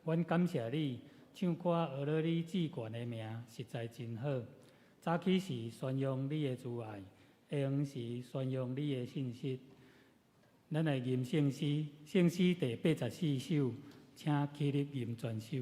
阮感謝你，唱歌學了你至懸的名，實在真好。早起時宣揚你的慈愛，下昏時宣揚你的信實。咱來吟聖詩，聖詩第84首，請起立吟全首。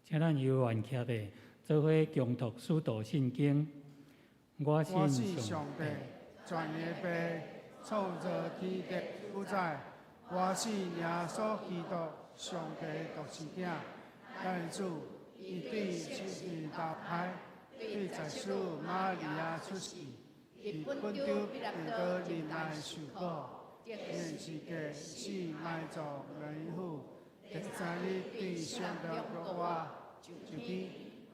請咱有緣徛咧，做伙共讀使徒信經。我信上帝，全能的父，創造天地主宰。我信耶穌基督，上帝獨生子，咱的主，伊對聖靈投胎，對祭司瑪利亞出世，佇本丟彼拉多任內受苦，釘十字架死埋葬落陰府，第三日對上帝復活，上天，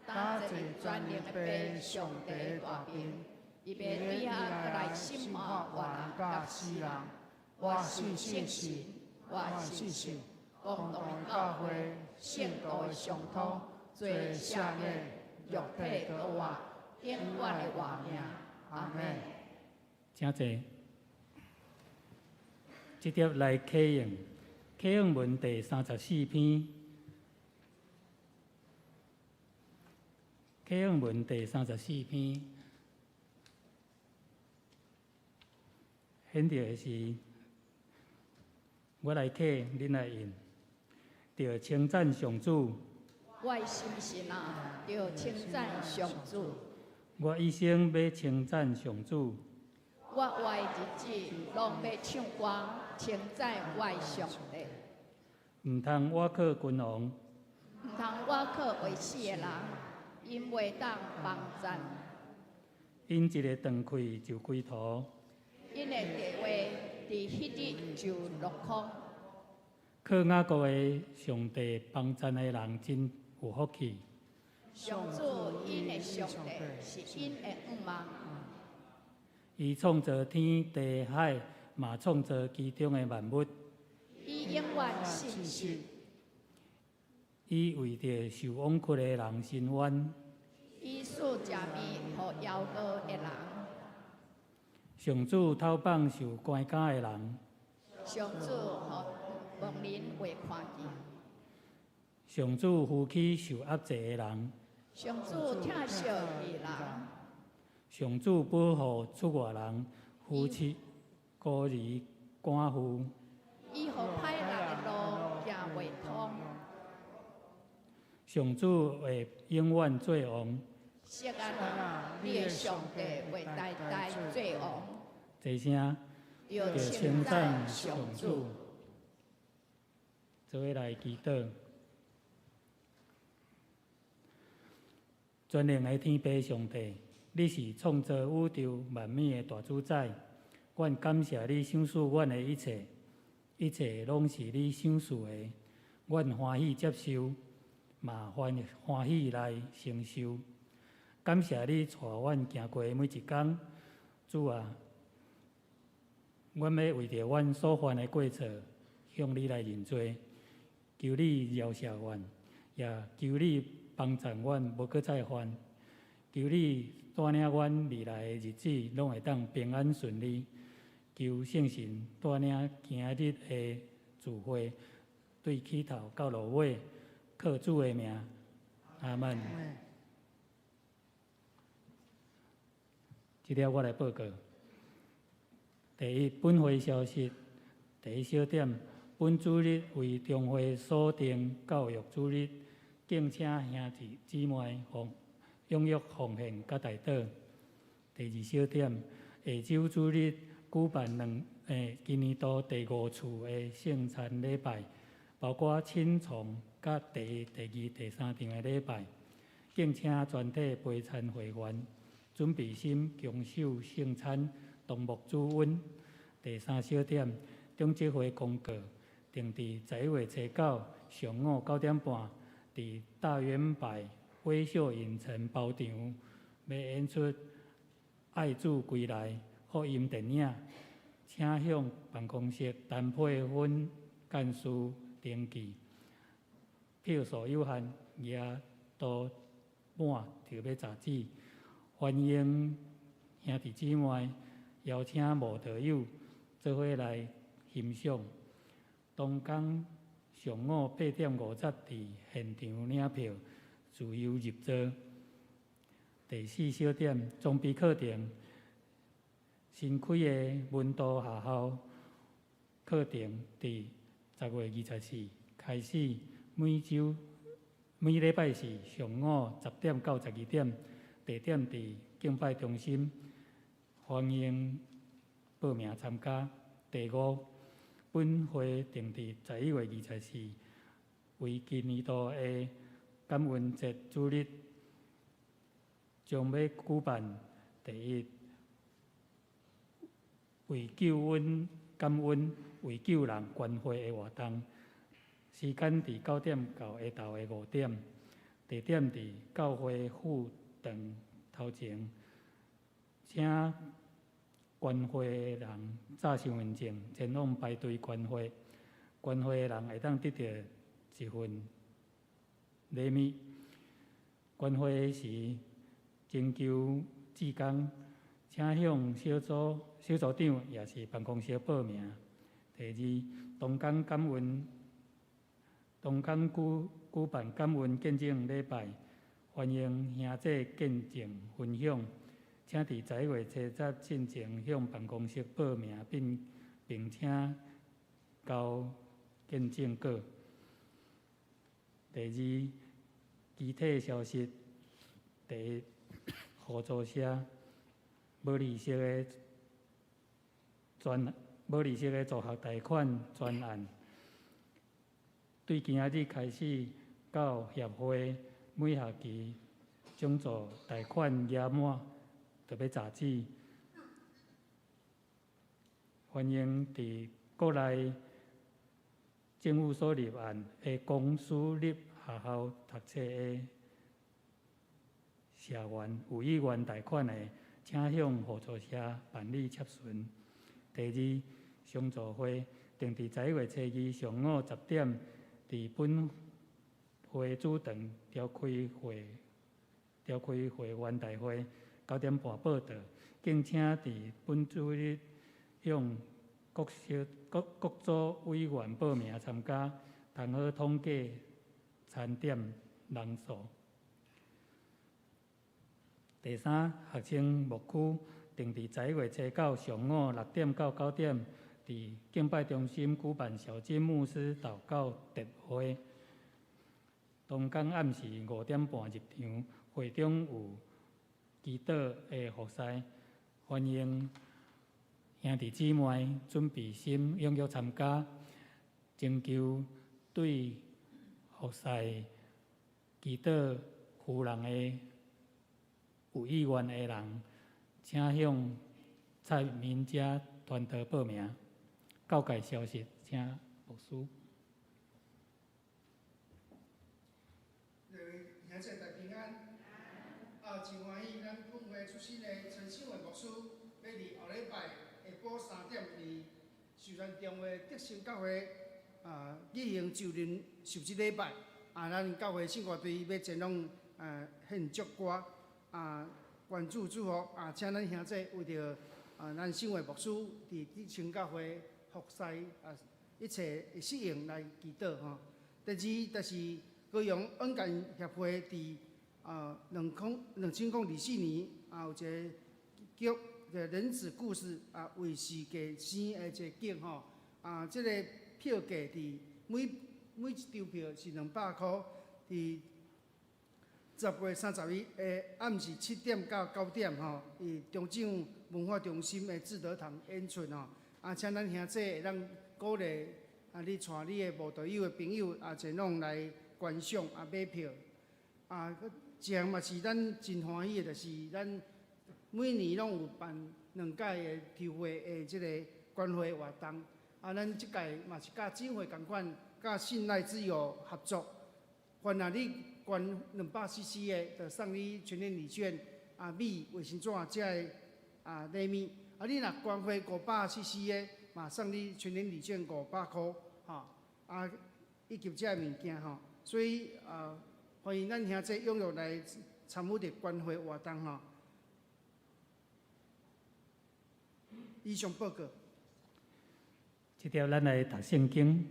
搭坐全能的父上帝大爿，伊欲對遐閣來審判活人佮死人。我信聖神，我信信公同的教會，聖徒的相通，罪赦免，肉體復活，永遠的活命。阿門。請坐。這碟來啟應，啟應文第34篇，啟應文第34篇，現在是我來啟，恁來應，著稱讚上主。我的心神啊，著稱讚上主。我一生欲稱讚上主。我活的日子，攏欲唱歌稱讚我的上帝。毋通倚靠君王。毋通倚靠會死的人，𪜶袂當幫贊。𪜶一个斷氣就歸土。𪜶的計劃佇彼日就落空。靠雅各的上帝幫贊的人真有福氣。上主𪜶的上帝是𪜶的向望。伊創造天地海，嘛創造其中的萬物。伊永遠信實。伊為著受枉屈的人伸冤。伊賜食物予枵餓的人。上主透放受關監的人。上主予盲人會看見。上主扶起受壓制的人。上主疼惜義人。上主保護出外人，扶持孤兒寡婦。伊予歹人的路行袂通。上主會永遠做王。錫安啊，你的上帝會代代做王。齊聲，著稱讚上主。做伙來祈禱。全能的天父上帝，你是創造宇宙萬物的大主宰。阮感謝你賞賜阮的一切，一切攏是你賞賜的。阮歡喜接受，嘛歡歡喜來承受。感謝你帶阮行過每一工，主啊，阮欲為著阮所犯的過錯，向你來認罪，求你饒赦阮，也求你幫贊阮無閣再犯。求你帶領阮未來的日子，攏會當平安順利。求聖神帶領今仔日的聚會，對起頭到落尾，靠主的名，阿門。這了我來報告。第一，本會消息。第一小點，本主日為中會鎖定教育主日，敬請兄弟姊妹奉踴躍奉獻佮代禱。第二小點，下週主日舉辦兩今年度第五次的聖餐禮拜，包括請從佮第一、第二、第三場的禮拜，敬請全體陪餐會員準備心，共守聖餐，同牧主恩。第三小點，長執會公告，定佇11月初9上午9點半，佇大遠百威秀影城包場，欲演出《愛主歸來》福音電影，請向辦公室陳佩芬幹事登記。票數有限，額度滿就欲截止。歡迎兄弟姊妹邀請慕道友做伙來欣賞。當天上午8點50佇現場領票，自由入座。第四小點，裝備課程，新開的文道學校課程，佇10月24開始，每週每禮拜四上午10點到12點，地點佇敬拜中心，歡迎報名參加。第五，本會定佇11月24為今年度的感恩節主日，將欲舉辦第一為救恩感恩、為救人關懷的活動，時間佇9點到下晝的5點，地點佇教會副堂頭前，請關懷的人紮身份證前往排隊關懷，關懷的人會當得著一份禮物。關懷時徵求志工，請向小組小組長抑是辦公室報名。第二，同工感恩，同工舉舉辦感恩見證禮拜，歡迎兄弟見證分享，請佇11月初十進前向辦公室報名，並並請交見證稿。第二，具體消息。第一，合作社無利息的專無利息的助學貸款專案，對今仔日開始到協會每學期獎助貸款額滿就欲截止。歡迎佇國內政府所立案的公私立學校讀冊的社員有意願貸款的，請向互助社辦理洽詢。第二，商助會定佇11月初二上午10點，佇本會主場召開會員大會，9點半報到。敬請佇本主日向各小各各組委員報名參加，通好統計餐點人數。第三，學生牧區定佇11月初九上午6點到9點，佇敬拜中心舉辦小金牧師禱告特會。當天暗時5點半入場，會中有祈禱的服侍，歡迎兄弟姊妹準備心踴躍參加，徵求對服侍祈禱夫人的有意願的人，請向蔡明佳傳道報名。教界消息，請牧師。各位兄弟大平安。啊，真歡喜，咱本會出身的陳秀慧牧師，欲佇後禮拜下晡3點，佇壽山中會德勝教會啊舉行就任受職禮拜。啊，咱教會聖歌隊欲前往啊獻祝歌啊，願主祝福啊，請咱兄弟為著啊，咱秀慧牧師佇德勝教會服侍啊，一切的適應來祈禱吼。第二，就是高雄恩感協會佇啊2024年啊有一個叫個人子故事啊為世界生的一個劇吼啊，這個票價佇每一張票是200箍，佇10月31的暗時7點到9點吼，佇中正文化中心的志德堂演出吼。啊，請咱兄弟會當鼓勵啊，你帶你的無道友的朋友啊，前往來觀賞啊買票。啊，閣一項嘛是咱真歡喜的，就是咱每年攏有辦兩屆的籌會的這个關懷活動。啊，咱這屆嘛是佮姊會仝款，佮信賴之友合作。凡若你捐200 CC 的，就送你全年禮券啊，米、衛生紙這个啊禮物。啊，你若捐會500 CC 的，嘛送你全年禮券500箍，吼啊，以及這个物件吼。所以啊，歡迎咱兄弟踴躍來參與這關懷活動吼。以上報告。這條咱來讀聖經，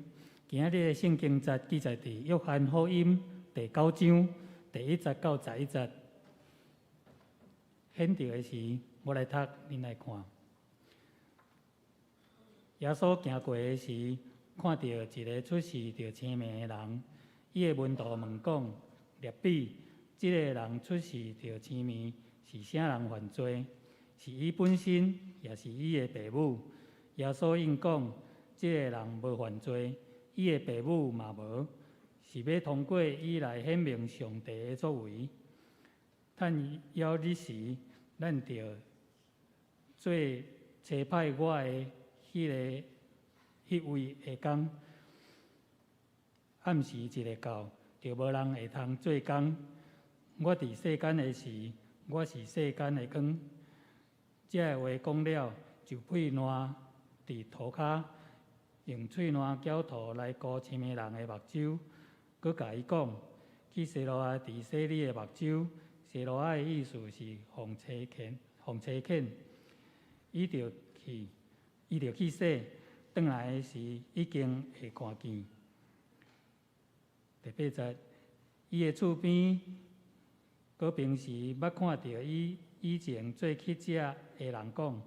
今仔日的聖經節記載佇約翰福音第九章第1節到11節。顯著的時，我來讀，恁來看。耶穌行過的時，看著一个出世就青盲的人，伊的門徒問講：辣彼，這个人出世就青盲，是啥人犯罪？是伊本身，抑是伊的爸母？耶穌應講：這个人無犯罪，伊的爸母嘛無，是欲通過伊來顯明上帝的作為。趁猶日時，咱著做差派我的彼位的工。暗時一下到，就無人會通做工。我佇世間的時，我是世間的光。這个話講了，就噴爛佇塗跤，用喙瀾攪塗來糊青盲人的目睭，閣共伊講：去西羅亞池洗你的目睭。西羅亞的意思是奉差遣，奉差遣。伊就去洗，轉來的時已經會看見。第八節，伊的厝邊，閣平時捌看著伊以前做乞食的人講：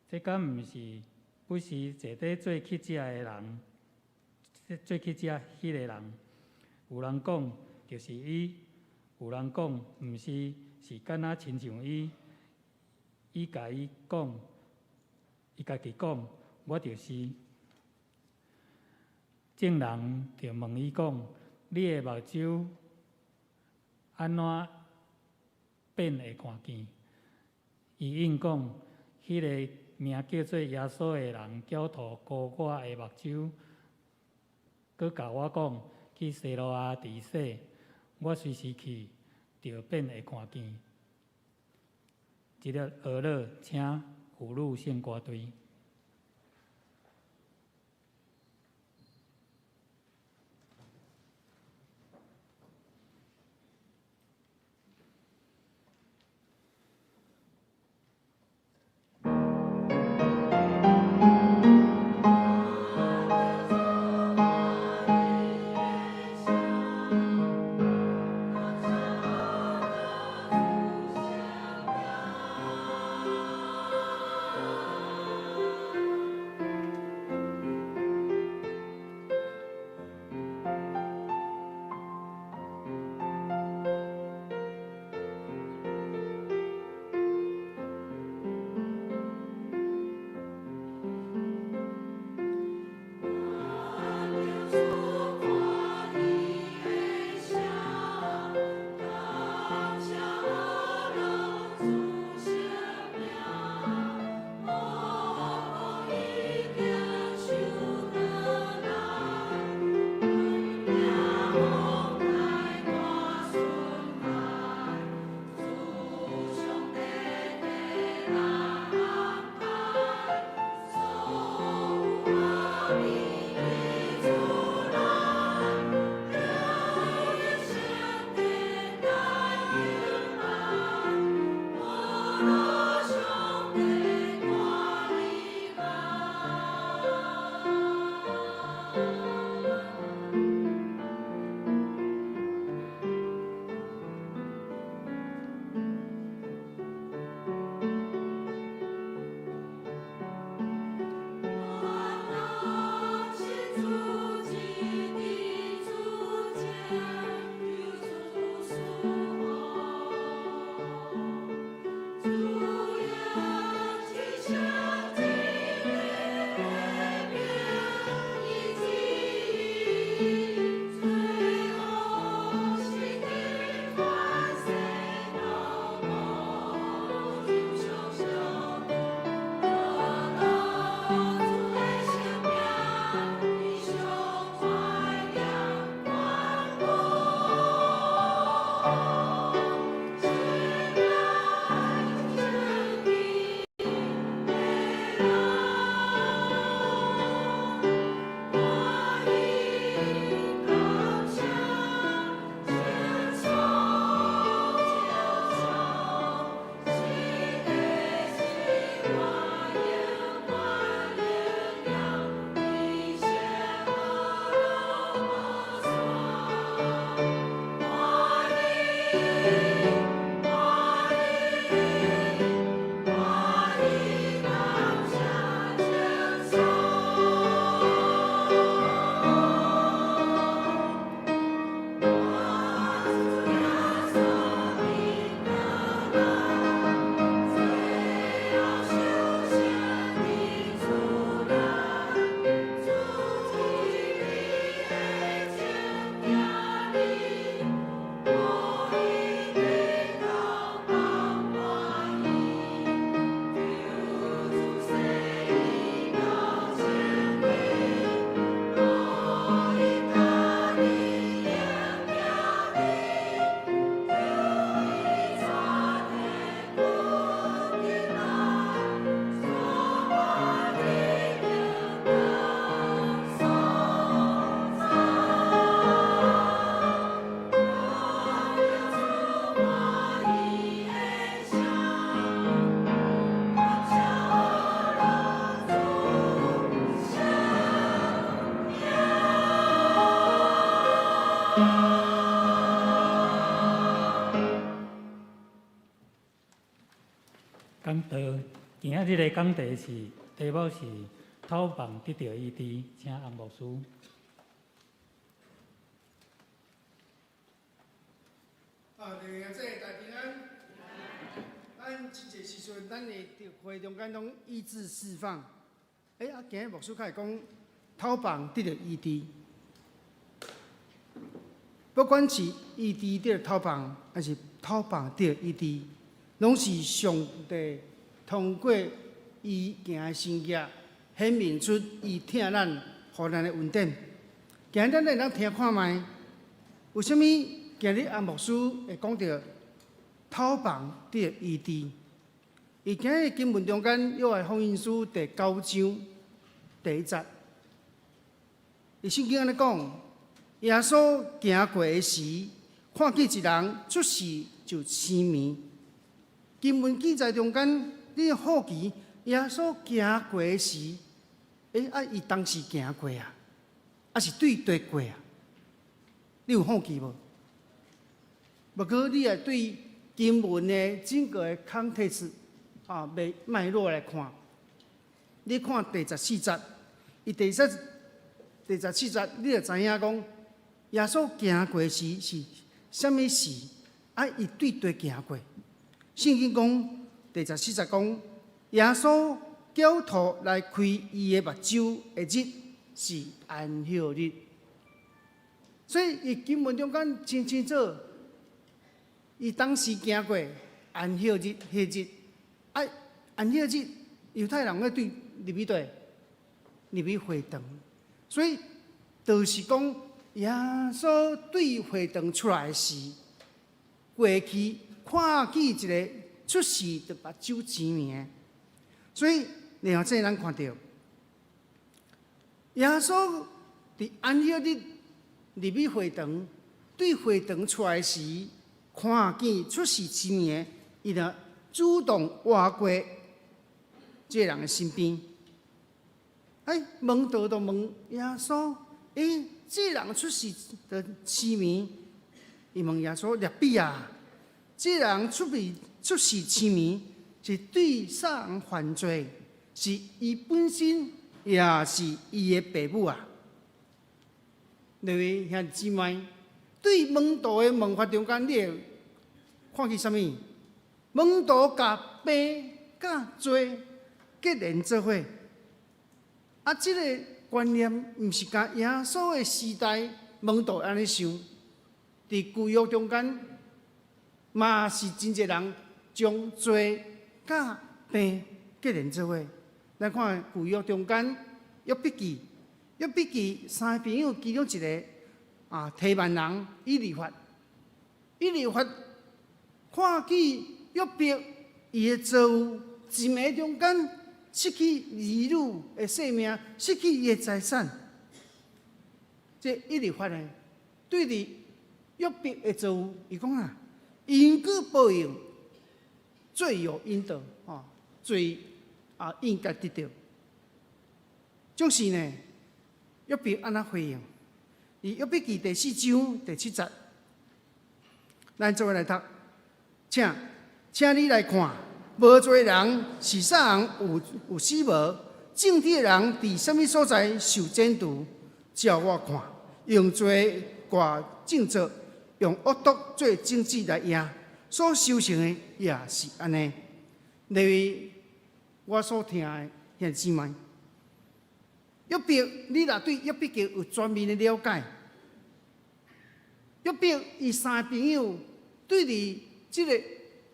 這敢毋是不是坐佇做乞食的人，做乞食彼个人？有人講就是伊，有人講毋是，是敢若親像伊。伊家己講，我就是。眾人就問伊講：你的目睭按怎變會看見？伊應講，彼个名叫做耶穌的人，攪塗膏我的目睭，閣共我講去西羅亞池洗，我隨時去，就變會看見。這個俄勒請婦女聖歌隊。講道，今仔日的講題是題目是透放得著醫治，請洪牧師。啊，弟兄姊妹大平安。咱真濟時陣，咱會佇會中間攏醫治釋放。欸，啊，今日牧師較會講透放得著醫治。不管是醫治得著透放，還是透放得著醫治，攏是上帝通過伊行的神跡，顯明出伊疼咱，予咱的恩典。今日咱會當聽看覓，為啥物今日阿牧師會講著頭房得醫治？伊今日經文中間，約翰福音書第九章第一節，伊聖經按呢講：耶穌行過的時，看見一人出世就痴迷。經文記載中間，你好奇耶穌行過的時，啊，伊當時行過啊，抑是對佗過啊？你有好奇無？不過你若對經文的整個的 context 啊，脈脈絡來看，你看第十四節，伊第十四節，你就知影講，耶穌行過時是啥物時？啊，伊對佗行過。聖經講第十四節講，耶穌攪吐來開伊的目睭的日是安息日，所以伊經文中間真清楚，伊當時行過安息日彼日，啊，安息日猶太人咧對入去佗，入去會堂，所以就是講耶穌對會堂出來時，過去看見一個出世就目睭青盲的，所以然後這咱看著耶穌佇安息日入去會堂，對會堂出來時，看見出世青盲的，伊就主動倚過這個人的身邊。哎，門徒就問耶穌：欸，這個人出世就青盲，伊問耶穌：拉比啊，這個人出世青盲，是對啥人犯罪？是伊本身，抑是伊的爸母啊？兩位兄弟姊妹，對門徒的問法中間，你會看見啥物？門徒共病佮罪結連做伙，啊，這個觀念毋是共耶穌的時代門徒按呢想，佇舊約中間，嘛是真濟人將罪佮病結連做伙。咱看舊約中間約伯記，約伯記三个朋友其中一个啊，提幔人以利法，以利法看見約伯伊的遭遇，一暝中間失去兒女的性命，失去伊的財產。這以利法呢，對佇約伯的遭遇，伊講啊，因果報應，罪有應得，吼，罪啊應該得著。就是呢，約伯按怎回應？佇約伯記第四章第七節，咱做伙來讀，請，請你來看，無罪人是啥人有死無？正直的人佇啥物所在受剪除？照我看，用罪掛正做，用惡毒做證據來贏，所修成的也是按呢。例如我所聽的兄弟姊妹，約伯，你若對約伯記有全面的了解，約伯伊三个朋友對佇這個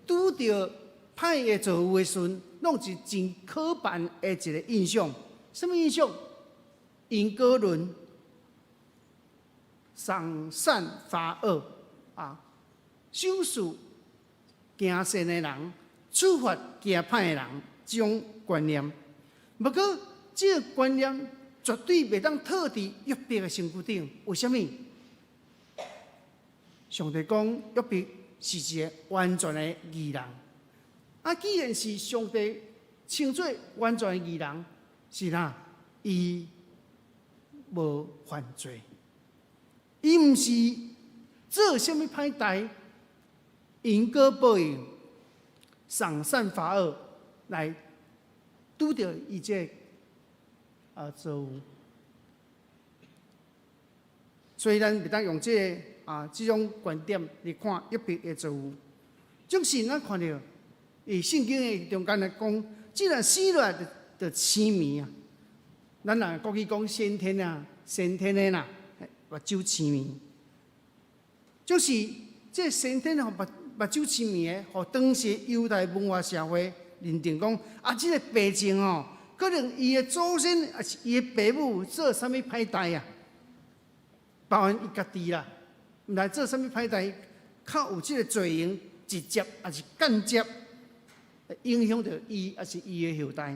拄著歹的遭遇的時陣，攏是真刻板的一個印象。啥物印象？因果論，賞善罰惡啊，賞賜行善的人，處罰行歹的人，這種觀念。不過，這個觀念絕對袂當套佇約伯的身軀頂。為啥物？上帝講約伯是一個完全的義人。啊，既然是上帝稱做完全的義人，是啦，伊無犯罪，伊毋是做啥物歹代，因果報應，賞善罰惡來拄著伊這個遭遇。所以咱袂當用這個這種觀點來看約伯的遭遇。總是咱看著，佇聖經的中間來講，既然生落來就青盲啊，咱若國語講先天啊，先天的啦，目睭青盲，就是這先天予目睭青盲的，予當時猶太文化社會認認定講，啊，這个病症吼，可能伊的祖先抑是伊的爸母做啥物歹代啊？包含伊家己啦，毋知做啥物歹代，較有這个罪行，直接抑是間接影響著伊，抑是伊的後代。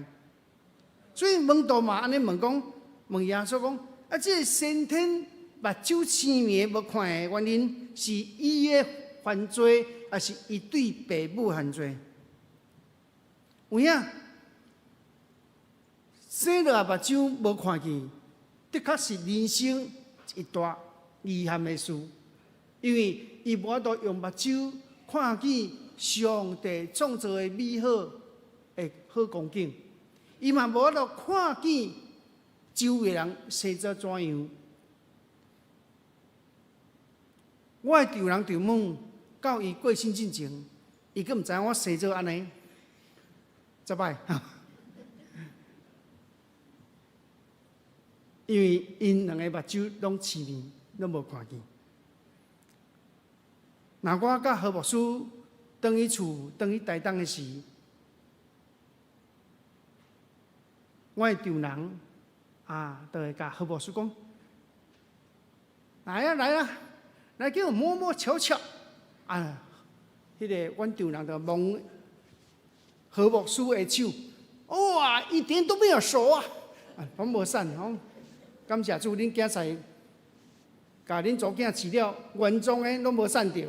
所以門徒嘛按呢問講，問耶穌講，啊，這个先天目睭青盲無看的原因，是伊的犯罪，抑是伊對爸母犯罪？有影，生落來目睭無看見，的確是人生一大遺憾的事，因為伊無法度用目睭看見上帝創造的美好的好光景，伊嘛無法度看見周圍人生做怎樣。我的丈人丈母到伊過身進前，伊閣毋知影我生做按呢，這擺，因為𪜶兩个目睭攏青盲，攏無看見。若我佮何牧師轉去厝、轉去台東的時，我的丈人啊，就會共何牧師講：來啊來啊，來叫我摸摸瞧瞧。啊，彼个阮丈人就摸何牧師的手，哇，一點都沒有熟啊！啊，攏無瘦吼。感謝主，恁囝婿共恁查某囝飼了，原裝的攏無瘦著，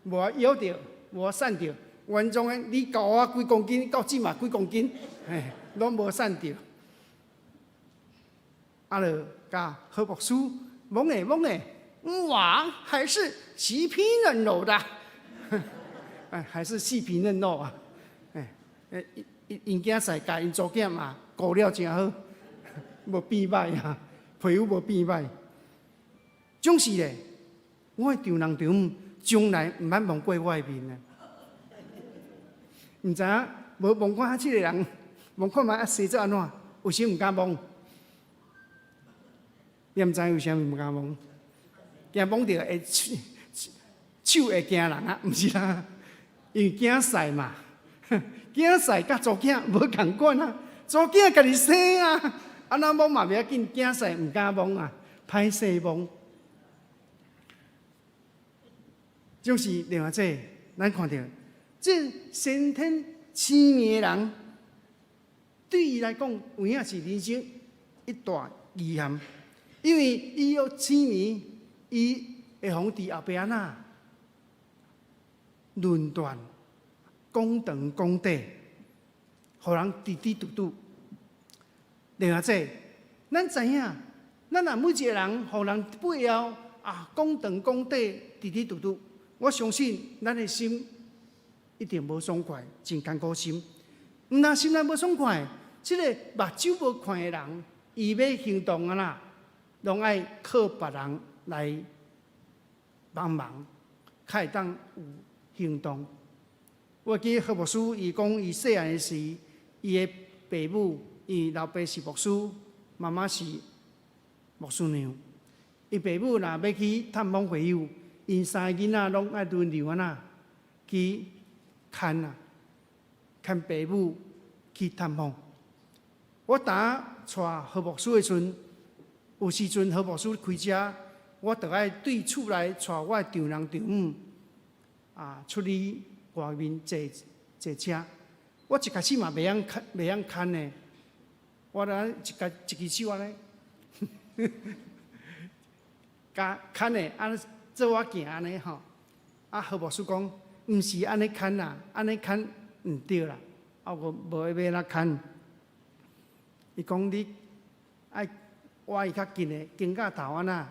無枵著，無瘦著。原裝的，你教我幾公斤，到這嘛幾公斤，嘿，攏無瘦著。啊，就共何牧師摸的摸的，哇，還是細皮嫩肉的，哎，還是細皮嫩肉啊！哎，𪜶𪜶囝婿共𪜶查某囝嘛顧了誠好，無變歹啊，皮膚無變歹。總是咧，我的丈人丈母從來毋捌摸過我的面啊！毋知影無摸看這个人，摸看覓啊生做按怎？有時毋敢摸，你毋知為啥物毋敢摸？驚摸著會手手會驚人啊？毋是啦，因為囝婿嘛，囝婿佮查某囝無仝款啊，查某囝家己生啊，按怎摸嘛袂要緊，囝婿毋敢摸啊，歹勢摸。就是另外這個，咱看著這先天青盲的人，對伊來講，有影是人生一大遺憾，因為伊有青盲，伊會予佇後壁按怎論斷、講長講短，予人直直拄拄。另外這，咱知影，咱若每一個人予人背後啊講長講短、直直拄拄，我相信咱的心一定無爽快，真艱苦心。毋但心內無爽快，這個目睭無看的人，伊欲行動按怎，攏愛靠別人來幫忙，較會當有行動。我記得何牧師伊講，伊細漢時，伊的爸母，伊老爸是牧師，媽媽是牧師娘。伊爸母若欲去探訪會友，𪜶三個囡仔攏愛輪流按怎去牽啊，牽爸母去探訪。我當帶何牧師的時陣，有時陣何牧師開車，我著愛對厝內帶我的丈人丈母啊出去外面坐坐車。我一開始嘛袂曉牽，袂曉牽的，我咧一家一支手按呢，共牽的按做我行按呢吼。啊，何牧師講，毋是按呢牽啦，按呢牽毋對啦，啊，我無欲按怎牽。伊講你愛倚伊較近的，肩胛頭按怎，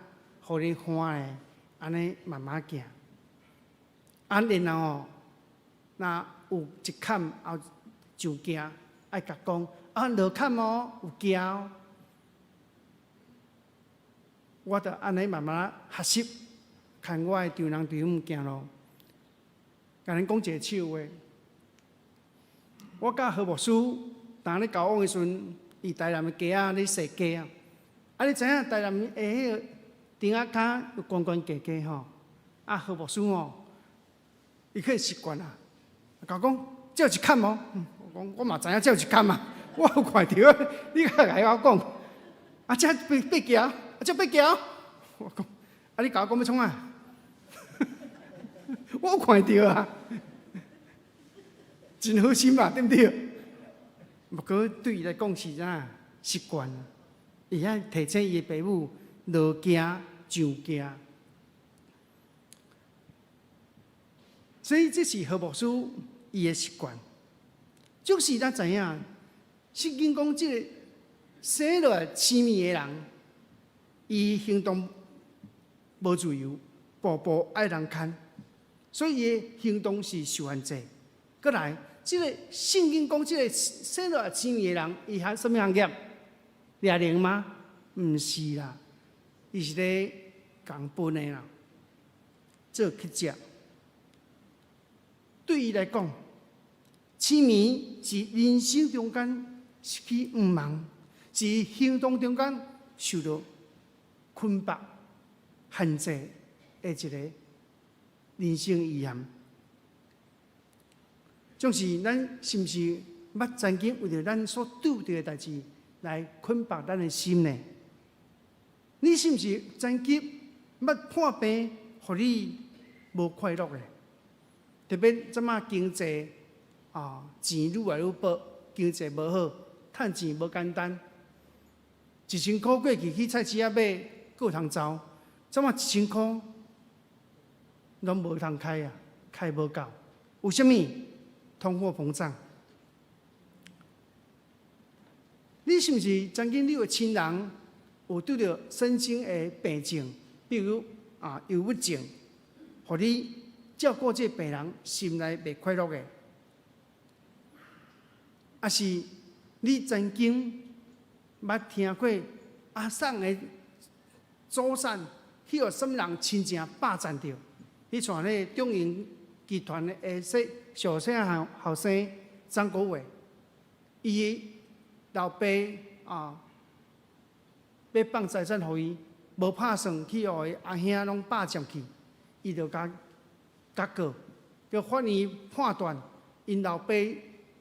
予你看的，按呢慢慢行。啊，然後吼，若有一坎後上行，愛共講啊，落坎哦，有行哦。我就按呢慢慢學習，牽我的丈人丈母行路。共恁講一個笑話。我佮何牧師當咧交往的時陣，佇台南的街仔咧踅街啊。啊，你知影台南的彼个釘仔跤有懸懸低低吼？啊，何牧師吼，伊可能習慣啊，共我講只有一崁哦，我講我嘛知影只有一崁啊，我有看著，你較來我講，啊這八八行，啊這八行，我講，啊你共我講欲創啥？我有看著啊，真好心嘛，對毋對？毋過對伊來講是啥習慣，伊愛提醒伊的爸母落行上行，所以這是何牧師伊的習慣。就是咱知影，聖經講這個生落來痴迷的人，伊行動無自由，步步愛人牽，所以伊的行動是受限制。閣來，這個聖經講這個生落來痴迷的人，伊行啥物行業？掠龍嗎？毋是啦，伊是咧共分的啦，做乞食。對伊來講，痴迷是人生中間失去向望，是行動中間受到捆綁、限制的一個人生遺憾。總是咱是毋是捌曾經為著咱所拄著的代誌來捆綁咱的心呢？你是毋是曾經捌破病，予你無快樂的？特別這馬經濟啊，錢愈來愈薄，經濟無好，趁錢無簡單。1000箍過去去菜市仔買，閣有通走；這馬1000箍攏無通開啊，開無夠。為啥物？通貨膨脹。你是毋是曾經你有親人有拄著身心的病症，比如啊憂鬱症，予你照顧這個病人心內袂快樂的？抑是你曾經捌聽過阿桑的祖產去予啥物人親情霸佔著？彼帶那個中營集團的細小細漢後生張國偉，伊老爸啊，欲放財產予伊，無拍算去予伊阿兄攏霸佔去，伊就共共告，叫法院判斷，𪜶老爸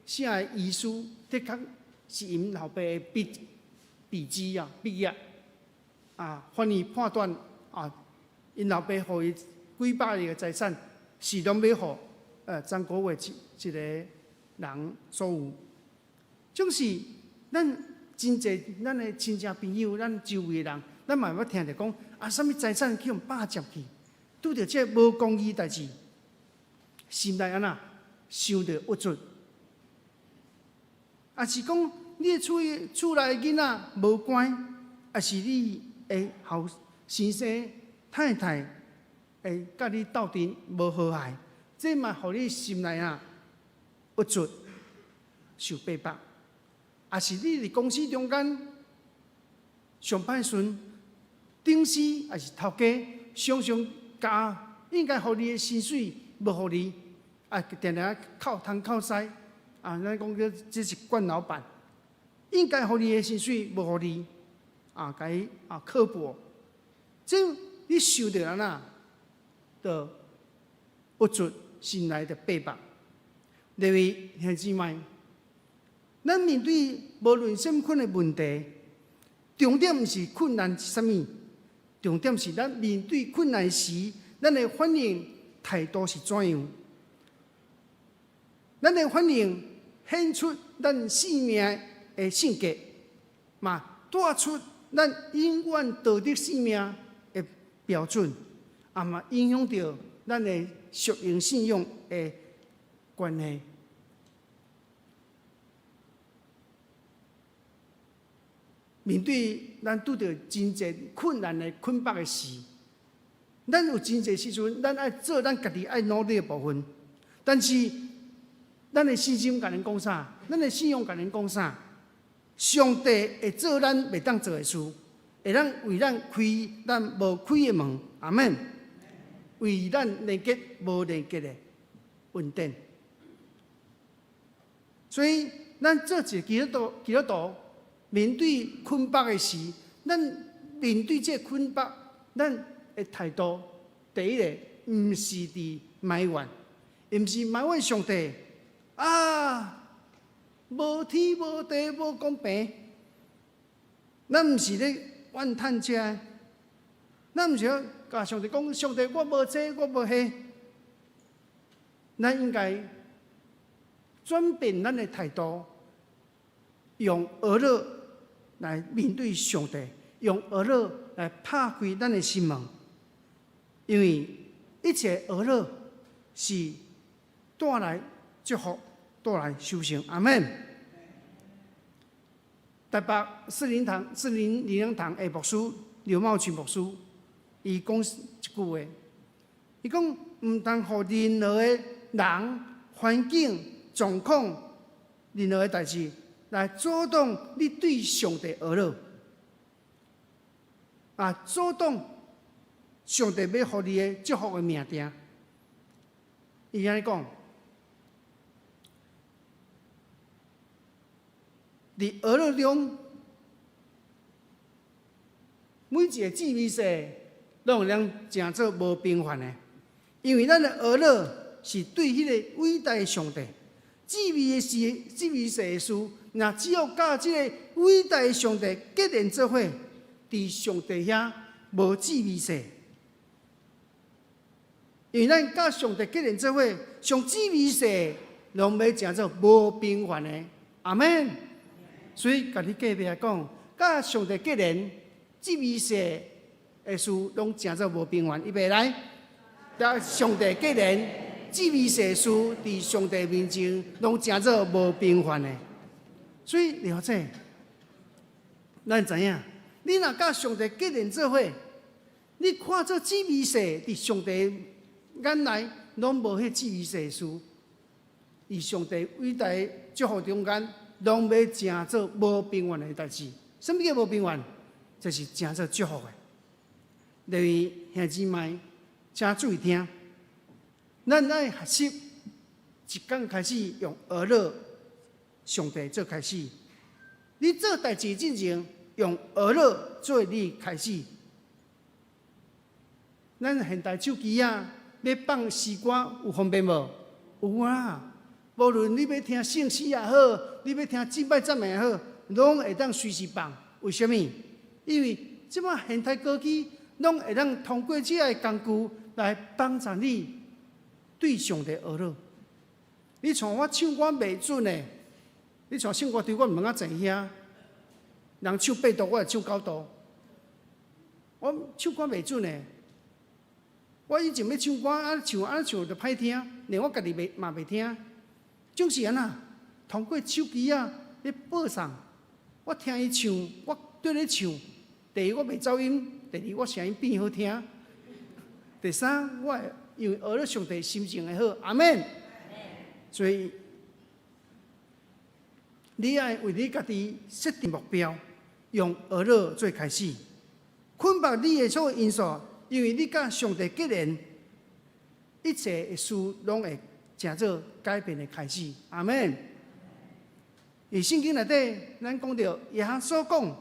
寫的遺書的確是𪜶老爸的筆筆跡啊，筆跡啊，法院判斷啊，𪜶老爸予伊幾百億的財產是攏欲予張國偉一一個人所有，總是咱真濟咱的親戚朋友，咱周圍的人，咱嘛捌聽著講啊，啥物財產去予霸佔去，拄著這個無公義代誌，心內按怎傷著鬱卒，抑是講你的厝內囡仔無乖，抑是你的後先生太太會佮你鬥陣無和諧，這嘛予你心內啊鬱卒受逼迫，抑是你佇公司中間上歹順，頂司抑是頭家，常常加應該予你的薪水無予你，啊，定定扣東扣西，啊，咱講這這是慣老闆，應該予你的薪水無予你，啊，共伊啊刻薄，這你受著按怎？就鬱卒心內的逼迫。各位兄弟姊妹，咱面對無論啥物款的問題，重點毋是困難是啥物，重點是咱面對困難時，咱的反應態度是怎樣？咱的反應顯出咱生命的性格，嘛帶出咱永遠道德生命的標準，也嘛影響著咱的屬靈信仰的關係。面對咱拄著真濟困難的捆綁的時，咱有真濟時陣，咱愛做咱家己愛努力的部分。但是，咱的信心共咱講啥？咱的信仰共咱講啥？上帝會做咱袂當做的事，會當為咱開咱無開的門。阿們。為咱連結無連結的恩典。所以，咱做一個基督徒，基督徒面對捆綁的時，咱面對這個捆綁，咱的態度，第一個毋是佇埋怨，毋是埋怨上帝，啊，無天無地無公平，咱毋是咧怨嘆這，咱毋是共上帝講，上帝我無這我無彼，咱應該轉變咱的態度，用呵咾來面對上帝，用呵咾來拍開咱的心門，因為一切呵咾是帶來祝福，帶來收成。阿門。台北四靈堂、四靈靈糧堂的牧師劉茂群牧師，伊講一句話，伊講毋通予任何的人、環境、狀況、任何的代誌來阻擋你對上帝呵咾，啊，阻擋上帝欲予你的祝福的命定。伊按呢講，佇呵咾中，每一个至微細攏會當成做無平凡的，因為咱的呵咾是對彼个偉大的上帝。至微的事、至微細的事，若只要佮這个偉大的上帝結連做伙，佇上帝遐無至微細。因為咱佮上帝結連做伙，上至微細攏欲成做無平凡的。阿門。所以，共你隔壁講，佮上帝結連，至微細的事攏成做無平凡。預備來，佮上帝結連，至微細事佇上帝面前攏成做無平凡的。所以了解，咱知影，你若佮上帝結連做伙，你看做至微細，佇上帝眼內攏無彼至微細的事，佇上帝偉大的祝福中間，攏欲成做無平凡的代誌。啥物叫無平凡？就是成做祝福的。例如兄姊妹，請注意聽，咱愛學習一工開始用呵咾上帝做開始。你做代誌進前，用呵咾做你開始。咱現代手機仔，欲放詩歌有方便無？有啊。無論你欲聽聖詩也好，你欲聽敬拜讚美也好，攏會當隨時放。為啥物？因為這擺現代科技攏會當通過這个工具來幫助你對上帝呵咾。你像我唱歌袂準的，你像聖歌隊，我毋通坐遐，人唱八度，我會唱九度。我唱歌袂準的，我以前欲唱歌，按呢唱按呢唱就歹聽，連我家己袂嘛袂聽。就是按呢，通過手機仔咧播送，我聽伊唱，我綴咧唱。第一我袂走音，第二我聲音變好聽，第三我會因為呵咾上帝心情會好，阿門。所以你愛為你家己設定目標，用呵咾做開始，捆綁你的所有因素，因為你佮上帝結連，一切的事攏會成做改變的開始，阿門。佇聖經內底，咱講著耶穌講，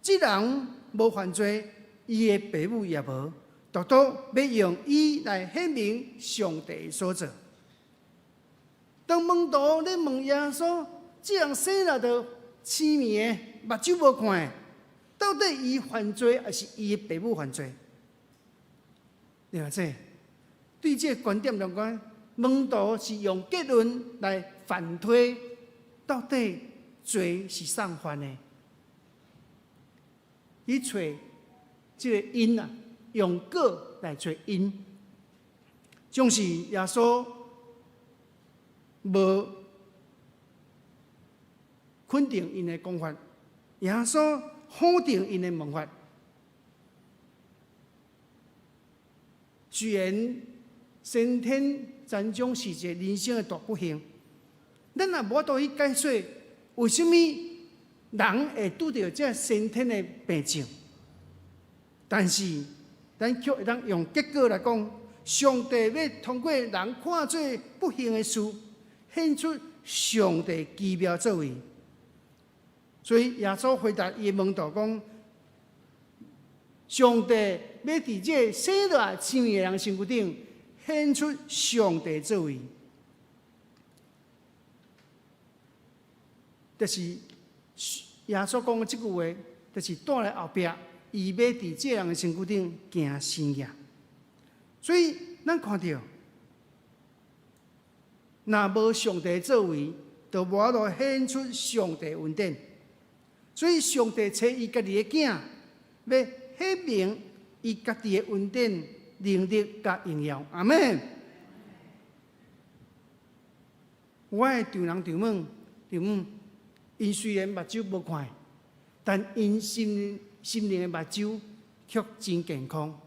這人無犯罪，伊的爸母也無，獨獨欲用伊來顯明上帝所做。當門徒咧問耶穌，這人生來就痴迷的，目睭無看的，到底伊犯罪，抑是伊的爸母犯罪？了解？對這個觀點來講，門徒是用結論來反推，到底罪是誰犯的？去揣這个因啊，用果來揣因，總是耶穌無肯定𪜶的講法，耶穌否定𪜶的問法。雖然先天殘障是一个人生的大不幸，咱也無法度去解說為啥物人會拄著這先天的病症，但是咱卻會當用結果來講，上帝欲通過人看做不幸的事，顯出上帝奇妙作為。所以耶穌回答伊的門徒講：上帝欲佇這個生落來痴迷的人身軀頂顯出上帝作為。就是耶穌講的這句話，就是帶來後壁，伊欲佇這人的身軀頂行神跡。所以咱看著，若無上帝作為，就無法度顯出上帝恩典。所以上帝差伊家己的囝，欲顯明伊家己的恩典、能力佮榮耀。阿們。我的丈人丈母丈母，𪜶雖然目睭無看，但𪜶心心靈的目睭卻真健康。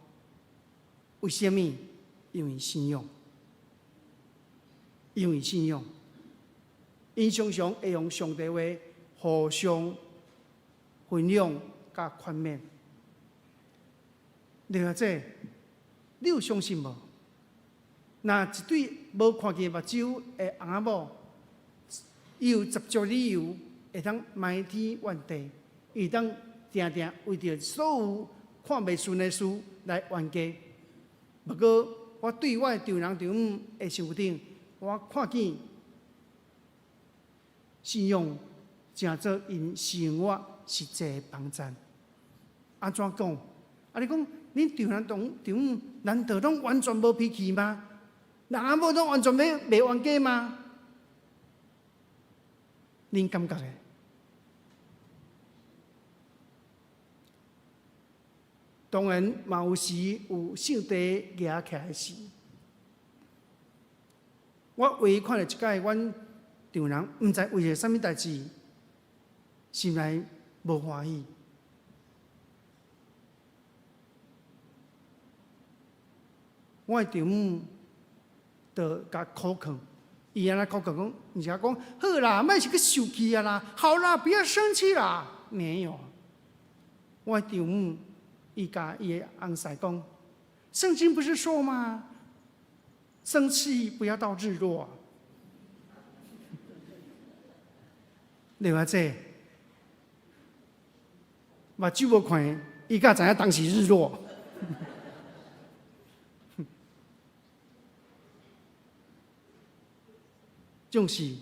為啥物？因為信仰，因為信仰，𪜶常常會用上帝話互相分享佮勸勉。另外，這你有相信無？若一對無看見目睭的翁仔某，伊有十足理由會當埋天怨地，伊會當定定為著所有看袂順的事來冤家。不過，我對我的丈人丈母的身軀頂，我看見信仰成做𪜶生活實際的幫贊。按怎講？啊，你講恁丈人丈母難道攏完全無脾氣嗎？翁仔某攏完全欲袂冤家嗎？恁感覺咧？當然嘛有時有性地夯起來的時。我唯一看著一擺，阮丈人毋知為著啥物代誌，心內無歡喜。我的丈母就共苦勸，伊按呢苦勸講，毋是講好啦，莫是去受氣啊啦，好啦，不要生氣啦。沒有，我的丈母伊共伊的翁婿講，聖經不是說嗎？生氣不要到日落。另外這目睭無看，伊敢知影當時日落。總是，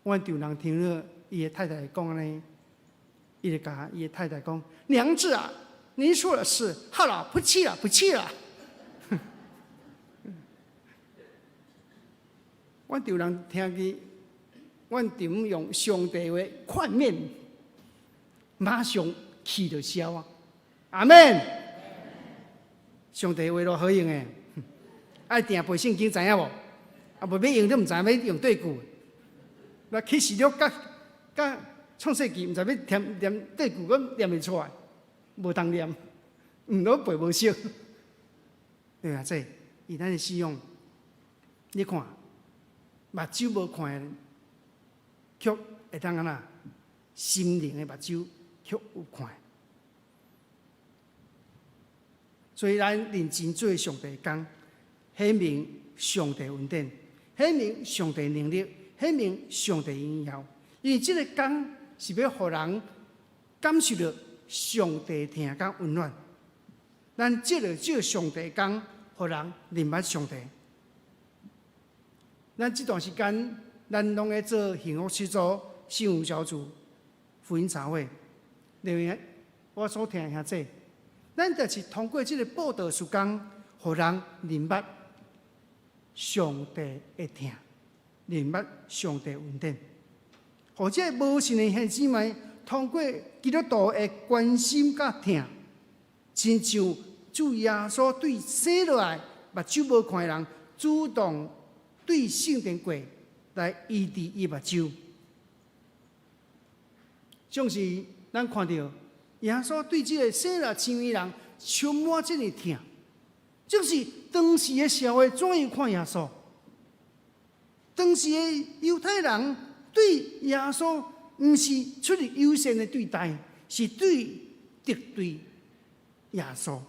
阮丈人聽了伊的太太講按呢，伊就共伊的太太講：娘子啊，您說的是，好了，不氣了，不氣了。阮丈人聽見，阮丈母用上帝話勸勉，馬上氣就消啊！阿們。上帝話偌好用的，愛定背聖經知影無？啊，無欲用你毋知影欲用佗句。那啟示錄佮佮創世記，毋知欲念念佗句，閣念袂出來，無通念，毋攏背無熟。對啊，這以咱的信仰，你看，目睭無看的，卻會當按怎？心靈的目睭卻有看。所以咱認真做上帝工，顯明上帝恩典，顯明上帝能力，顯明上帝榮耀。因為這个工是欲予人感受著上帝疼佮溫暖。咱藉著這上帝工，予人認捌上帝。咱這段時間，咱攏咧做幸福小組、信仰小組、福音茶會。另外，我所聽的兄弟，咱就是通過這个布道事工，予人認捌上帝的疼，認捌上帝恩典。予這个無信的兄弟姊妹，通過基督徒的關心佮疼，親像主耶穌對生落來目睭無看的人，主動對聖殿過來醫治伊目睭。總是咱看著耶穌對這个生來青耳人充滿這个疼，就是當時的社會怎樣看耶穌？當時的猶太人對耶穌毋是出於友善的對待，是對敵對耶穌，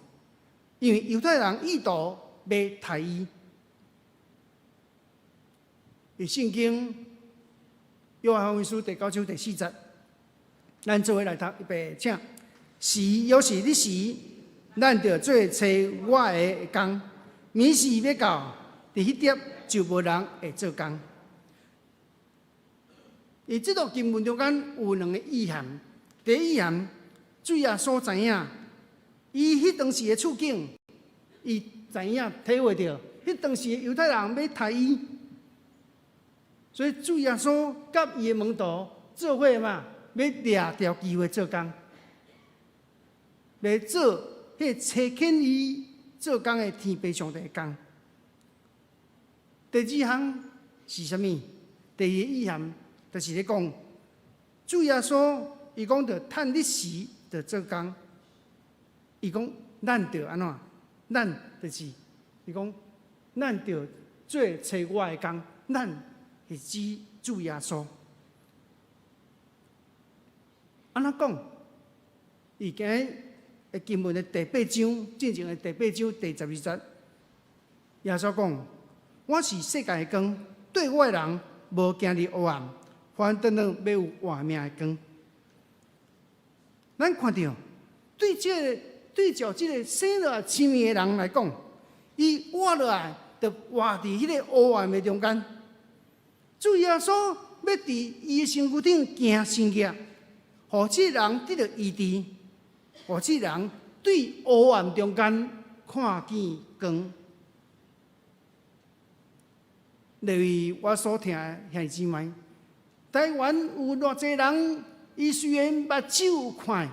因為猶太人意圖欲刣伊。佇聖經約翰福音書第九章第四節，咱做伙來讀，預備，請。時猶是日時，咱著做差我的工。暝時欲到，佇彼點就無人會做工。佇這段經文中間有兩個意涵。第一意涵，主耶穌知影，伊彼當時的處境，伊知影體會著，彼當時的猶太人欲刣伊，所以主耶穌佮伊的門徒做伙嘛，欲掠著機會做工，欲做彼個差遣伊做工的天父上帝的工。第二項是啥物？第二個意涵就是咧講，主耶穌伊講著趁日時就做工，伊講咱著按怎？咱就是伊講咱著做差我的工，咱是指主耶穌。按怎講？伊今日的經文的第八章，進前的第八章第12節，耶穌講：我是世界的光，綴我的人無行佇黑暗，反轉來欲有活命的光。咱看著，對這個對照這個生落來痴迷的人來講，伊活落來就活佇彼個黑暗的中間。主耶穌欲佇伊的身軀頂行神蹟，予這個人得著醫治，予這個人對黑暗中間看見光。例如我所聽的兄弟姊妹，台灣有偌濟人，伊雖然目睭有看，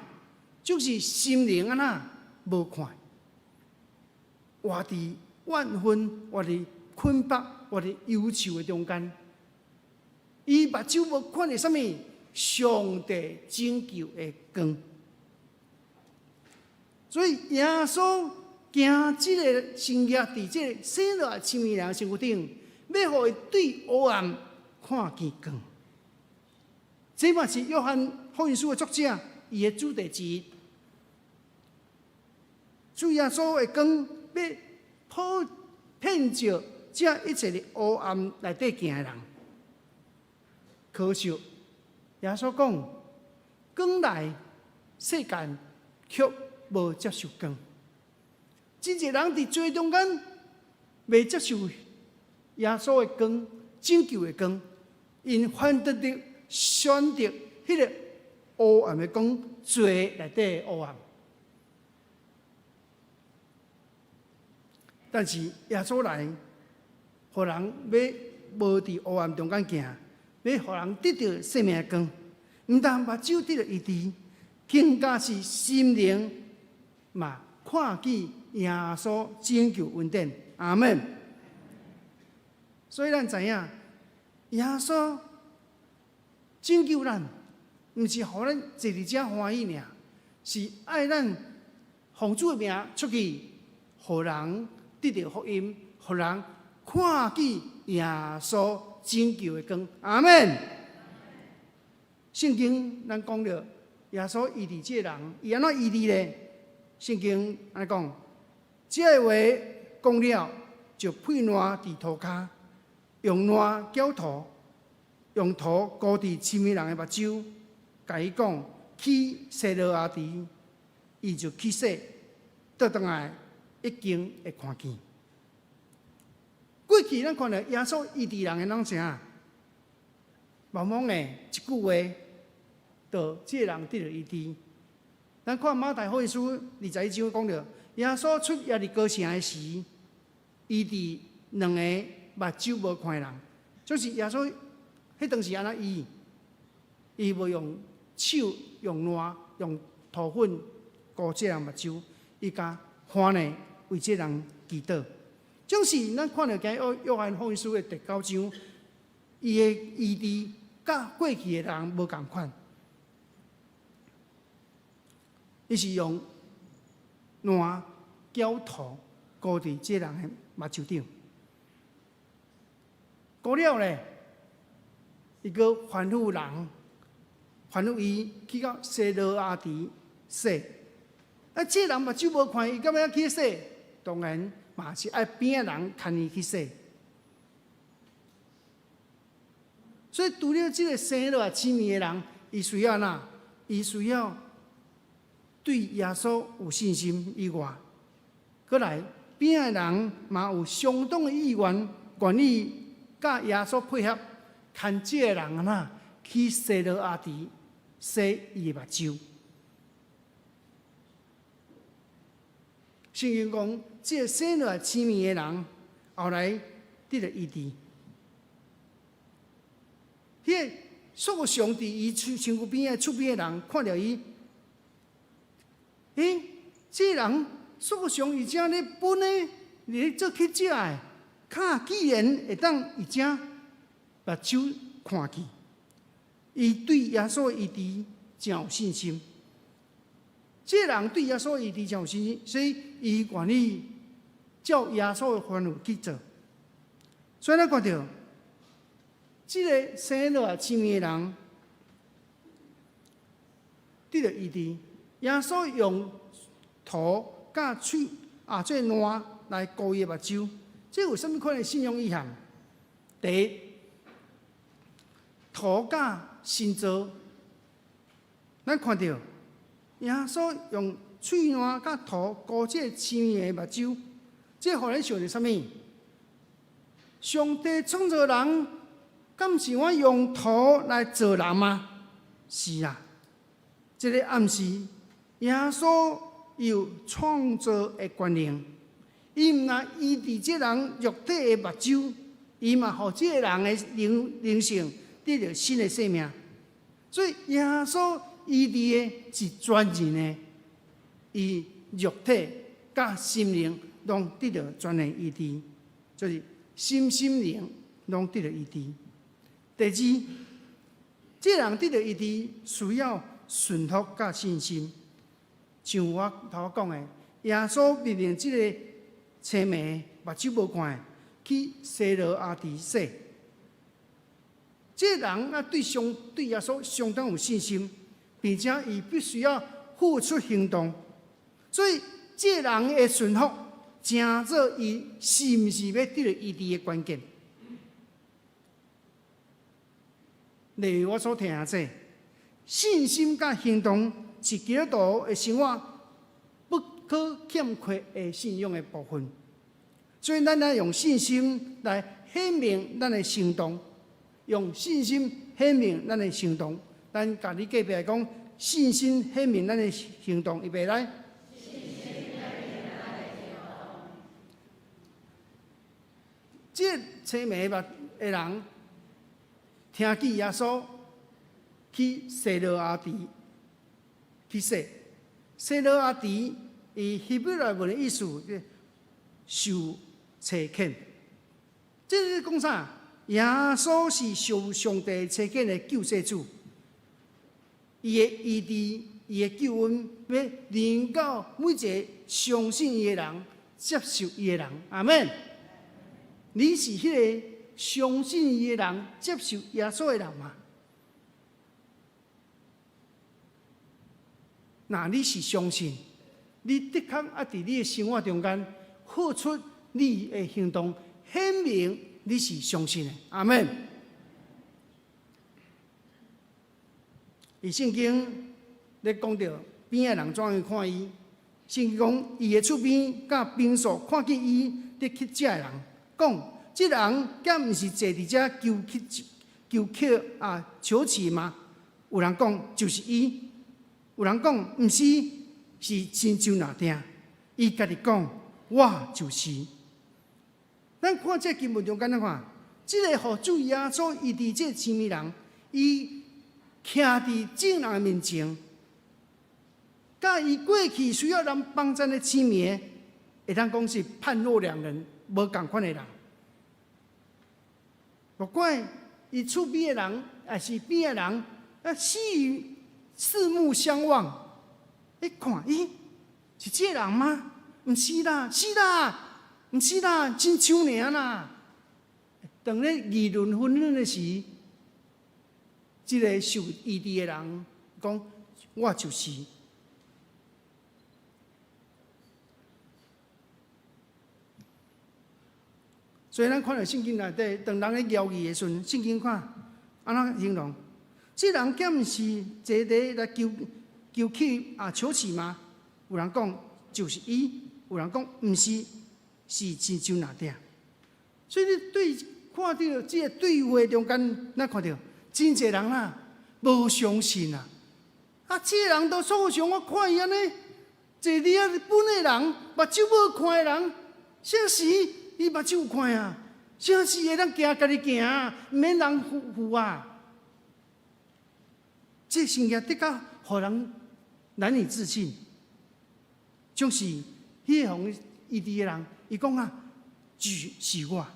就是心靈按怎無看，活佇怨恨、活佇捆綁、活佇憂愁的中間，伊目睭無看著啥物？上帝拯救的光。所以耶穌行這个神蹟佇這个生落來痴迷人身軀頂，欲予伊對黑暗看見光。這嘛是約翰福音書的作者伊的主題之一。主耶穌的光欲普遍照這一切的黑暗內底行的人。可惜耶穌講，光來世間卻無接受光。真濟人佇罪中間袂接受耶穌的光、拯救的光，𪜶反得著選擇彼个黑暗的光，罪內底的黑暗。但是耶穌來，予人欲無佇黑暗中間行，欲予人得著生命的光，毋但目睭得著醫治，更加是心靈嘛看見耶穌拯救恩典。阿門。所以咱知影，耶穌拯救咱，毋是予咱坐佇遮歡喜爾，是愛咱奉主的名出去，予人得著福音，予人看見耶穌拯救的光。阿門。聖經咱講著，耶穌醫治這個人，伊按怎醫治咧？聖經按呢講，這個話講了，就噴爛佇塗跤，用爛攪塗，用塗糊佇痴迷人的目睭，共伊講去西羅亞池，伊就去洗，倒轉來已經會看見。過去咱看著耶穌醫治人的攏啥？茫茫的一句話，就這個人得著醫治。咱看馬太福音書21章講著，耶穌出耶利哥城的時，醫治兩个目睭無看的人，就是耶穌彼當時按怎醫？伊無用手用爛用塗粉糊這人目睭，伊共番呢為這人祈禱。總是咱看著今日約翰福音書的第九章，伊的醫治佮過去的人無仝款，伊是用爛攪塗糊佇這人的目睭頂，糊了咧，伊閣吩咐人，吩咐伊去到西羅亞池洗。啊，這人目睭無看，伊敢欲去洗？當然嘛是愛邊仔人牽伊去洗。所以除了這个生落來痴迷的人，伊需要哪？伊需要對耶穌有信心以外，閣來邊仔人嘛有相當的意願，願意佮耶穌配合，牽這个人按怎去西羅亞池洗伊的目睭。聖經講，這個生落來痴迷的人，後來得著醫治。彼個所有上佇伊身軀邊仔厝邊的人看著伊，欸，這個人所上伊遮咧分的，咧做乞食的，跤既然會當佇遮目睭看見，伊對耶穌的醫治誠有信心。這個人對耶穌的醫治誠有信心，所以伊願意照耶穌的吩咐去做。所以咱看著，這個生落來痴迷的人得著醫治，耶穌用塗佮喙啊，這個爛來膏伊的目睭，這有啥物款的信仰意涵？第一，塗佮新造，咱看著耶穌用喙爛佮塗膏這個痴迷的目睭，這予咱想著啥物？上帝創造人，敢是我用塗來造人嗎？是啊，這個暗示耶穌有創造的權能，伊毋但醫治這人肉體的目睭，伊嘛予這個人的靈靈性得著新的生命。所以耶穌醫治的是全人的，伊肉體佮心靈攏得著全然醫治，就是心心靈攏得著醫治。第二，這人得著醫治需要順服佮信心。像我頭仔講的，耶穌命令這個青盲目睭無看的去西羅亞池洗。這個人啊，對上對耶穌相當有信心，並且伊必須要付出行動。所以，這個人的順服，成做伊是毋是欲得著醫治的關鍵。例如我所聽的這，信心佮行動是基督徒的生活不可欠缺的信仰的部分。所以，咱愛用信心來顯明咱的行動，用信心顯明咱的行動。咱共你隔壁講，信心顯明咱的行動，預備來。這個青盲目的人聽見耶穌去西羅亞池去洗，西羅亞池伊希伯來文的意思，受差遣。這是講啥？耶穌是受上帝差遣的救世主，伊的醫治、伊的救恩，欲臨到每一個相信伊的人、接受伊的人。阿們。你是彼個相信伊的人、接受耶穌的人嗎？若你是相信，你的確愛佇你的生活中間付出你的行動，顯明你是相信的。阿們。佇聖經咧講著邊仔人怎樣看伊，聖經講伊的厝邊佮朋宿看見伊佇乞食的人，講這人敢毋是坐佇遮求乞求乞啊求乞嗎？有人講就是伊，有人講毋是，是親像若定。伊家己講我就是。咱看這經文中間怎看？這個予主耶穌醫治這個痴迷人，伊徛佇眾人面前，佮伊過去需要人幫贊的痴迷，會當講是判若兩人，無仝款的人。無怪伊厝邊的人，抑是邊的人，啊，四四目相望，一看，咦，是這個人嗎？毋是啦，是啦，毋是啦，真像爾啦。當咧議論紛紛的時，這個受醫治的人講：我就是。所以咱看著聖經內底，當人咧枵伊的時陣，聖經看按怎形容？這人敢毋是坐佇來求求乞啊求乞嗎？有人講就是伊，有人講毋是，是親像若定。所以你對看著這個對話中間，咱看著。真濟人啦，無相信啊！啊，這个人都受傷，我看伊按呢，坐佇遐本的人，目睭無看的人，啥時伊目睭有看啊？啥時會當行家己行，毋免人扶扶啊？這物件的確予人難以置信。就是彼個予醫治的人，伊講啊，就是我。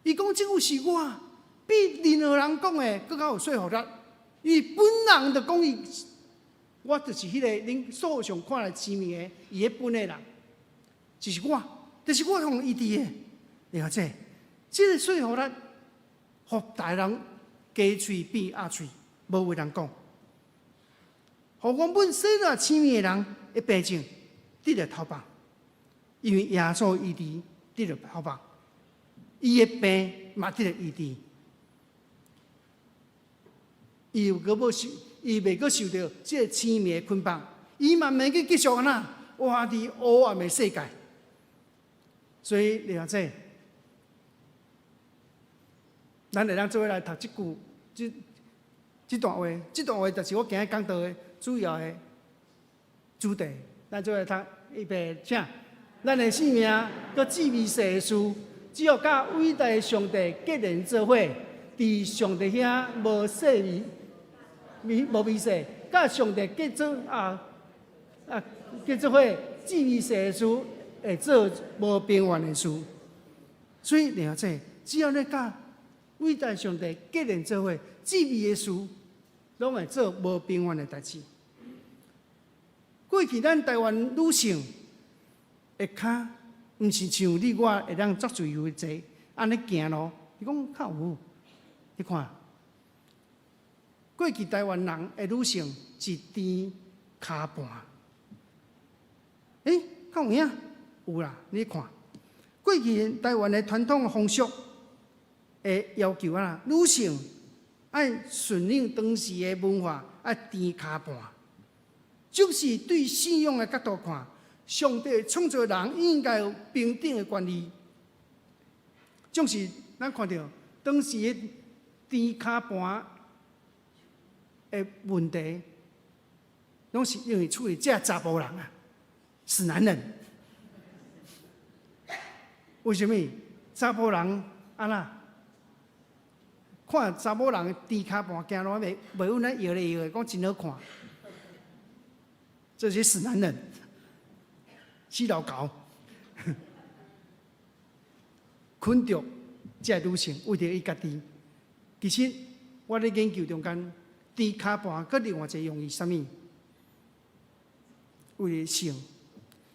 伊講這句是我，比任何人講的閣較有說服力。伊本人就講伊，我就是彼個恁所上看來生命的伊彼本的人，就是我，就是我予醫治的。你看這，這个說服力，予大人雞喙變鴨喙，無話通講。予原本洗爛生命的人的病症得著透放，因為耶穌醫治得著透放，伊的病嘛得著醫治。伊又閣無受，伊袂閣受著這個生命的捆綁，伊嘛免去繼續按怎活佇黑暗的世界。所以你看這，咱會當做伙來讀這句，這段話，這段話就是我今日講道的主要的主題。咱做伙來讀，預備，請。咱的性命閣至微細的事，只要佮偉大的上帝結連做伙，佇上帝遐無細微，微無微細，佮上帝結做啊啊結做伙，至微細的事會做無平凡的事。所以你看這，只要你佮偉大上帝結連做伙，至微的事，攏會做無平凡的代誌。過去咱台灣女性的跤，毋是像你我會當足自由坐，按呢行路。你講較有？你看，過去台灣人的女性是踮跤盤。欸，敢有影？有啦，你看，過去台灣的傳統風俗會要求啊，女性愛順應當時的文化，愛踮跤盤。就是對信仰的角度看，上帝創造人應該有平等的權利。總是咱看著當時的踮跤盤的問題，攏是因為處理這查埔人啊，死男人。為啥物？查埔人按怎？看查某人踮跤盤行路袂袂穩咧搖咧搖的，講真好看。這些死男人，死老猴，困著這个女性，為著伊家己。其實我咧研究中間，踮跤盤閣另外一個用意啥物？為了性，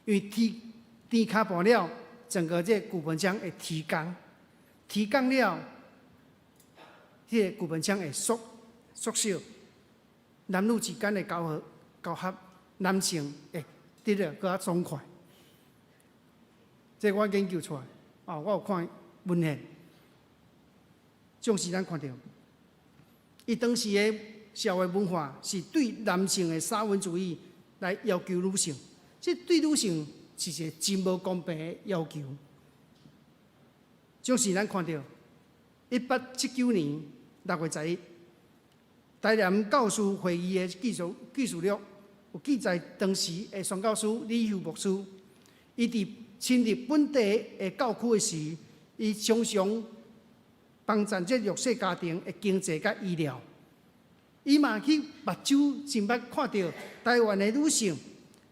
因為踮踮跤盤了，整個這個骨盆腔會提肛，提肛了，這個骨盆腔會縮縮小，男女之間的交合交合。男性會得著閣較爽快，這我研究出來，啊，我有看文獻，總是咱看著，伊當時的社會文化是對男性的沙文主義來要求女性，這對女性是一個真無公平的要求。總是咱看著，1879年6月11，台南教師會議的記事錄有記載，當時的宣教師李秀牧師，伊佇深入本地的教區的時，伊常常幫贊這弱勢家庭的經濟佮醫療。伊嘛去目睭真捌看著台灣的女性，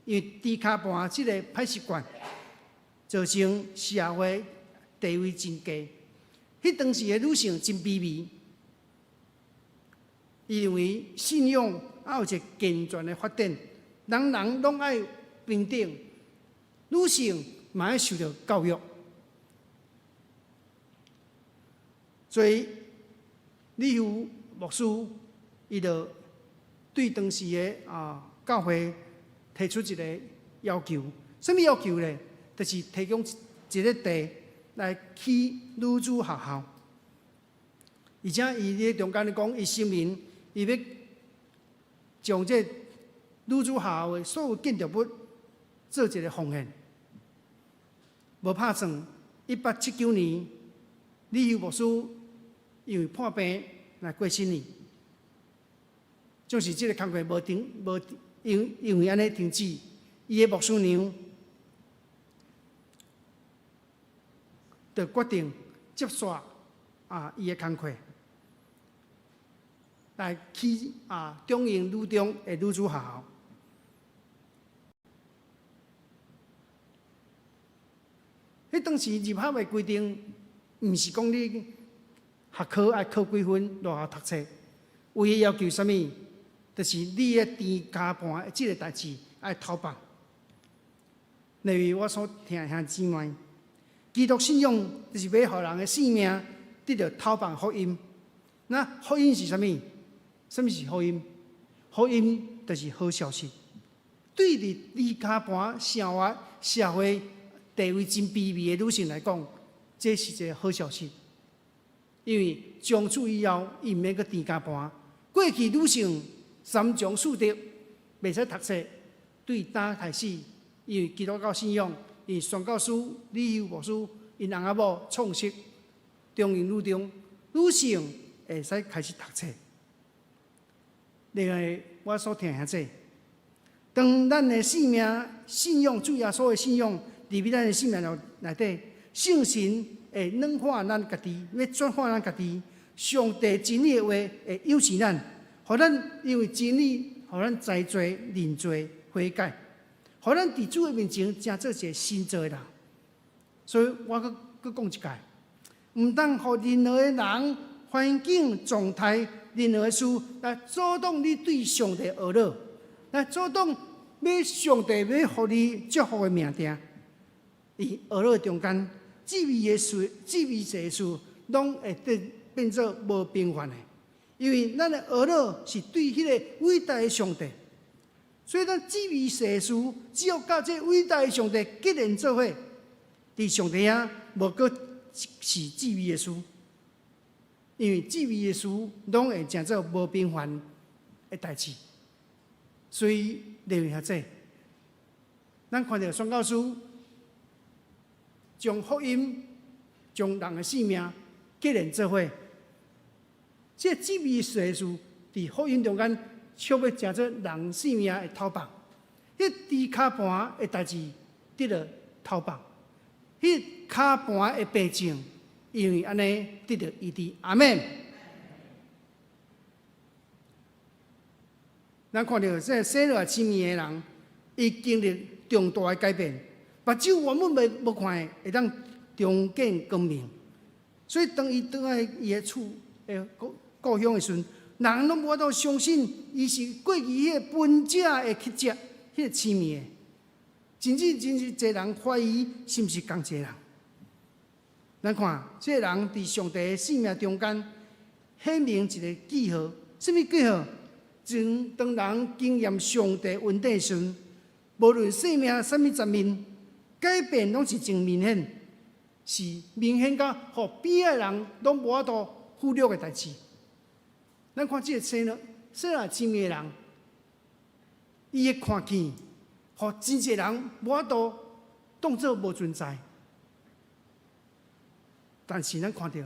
因為踮跤盤這個歹習慣，造成社會地位真低。彼當時的女性真卑微，伊認為信仰愛有一個健全的發展，人人攏愛平等，女性嘛愛受著教育。所以李秀牧師伊就對當時的啊教會提出一個要求，啥物要求咧？就是提供一個地來起女子學校，而且伊佇中間咧講，伊聲明伊欲將這女子學校的所有建築物做一個奉獻。無拍算，1879年，李秀牧師因為破病來過新年。就是這个工課無停無因為按呢停止，伊的牧師娘就決定接續伊的工課，來起中英女中的女子學校。彼當時入學的規定，毋是講你學科愛考幾分入學讀冊，唯一要求啥物？就是你的填跤盤的這个代誌愛偷放。例如我所疼的兄弟姊妹，基督信仰就是欲予人的性命得著偷放福音。那福音是啥物？啥物是福音？福音就是好消息。對佇離跤盤生活社會地位真卑微的女性來講，這是一个好消息。因為從此以後，伊毋免閣填跤盤。過去女性三從四德，袂使讀冊，對當開始，因為基督教信仰，因宣教師李休牧師𪜶翁仔某創設中英女中，女性會使開始讀冊。另外，我所聽遐濟，當咱的性命信仰主耶穌的信仰入去咱的性命內底，聖神會軟化咱家己，欲轉化咱家己。上帝真理的話會養成咱，予咱因為真理，予咱知罪、認罪、悔改，予咱佇主的面前成做一个新造的人。所以我閣閣講一擺，毋通予任何的人、環境、狀態、任何的事來阻擋你對上帝呵咾，來阻擋欲上帝欲予你祝福的命定。佇呵咾中間，至微的事、至微細的事，攏會變變做無平凡的，因為咱的呵咾是對彼个偉大的上帝，所以咱至微細的事，只要佮這偉大的上帝結連做伙，佇上帝遐無閣是至微的事，因為至微的事攏會成做無平凡的代誌。所以，列位兄弟，咱看著宣教師將福音、將人的性命結連做伙。這個至微細事，佇福音中間，卻欲成做人性命的偷放。彼豬跤盤的代誌得著偷放，彼跤盤的病症，因為按呢得著醫治。阿們。咱看著這個洗落來痴迷的人，伊經歷重大的改變，目睭原本袂無看的，會當重見光明。所以當伊轉來伊的厝的故故鄉的時陣，人攏無法度相信伊是過去彼个奔者的乞食，彼个痴迷的。甚至真是濟人懷疑是毋是仝一个人。咱看，這个人佇上帝的生命中間顯明一个記號，啥物記號？當人經驗上帝恩典時陣，無論生命啥物層面，改變攏是真明顯，是明顯甲予邊仔的人攏無法度忽略的代誌。咱看這个生生來痴迷的人，伊的看見，予真濟人無法度當做無存在。但是咱看著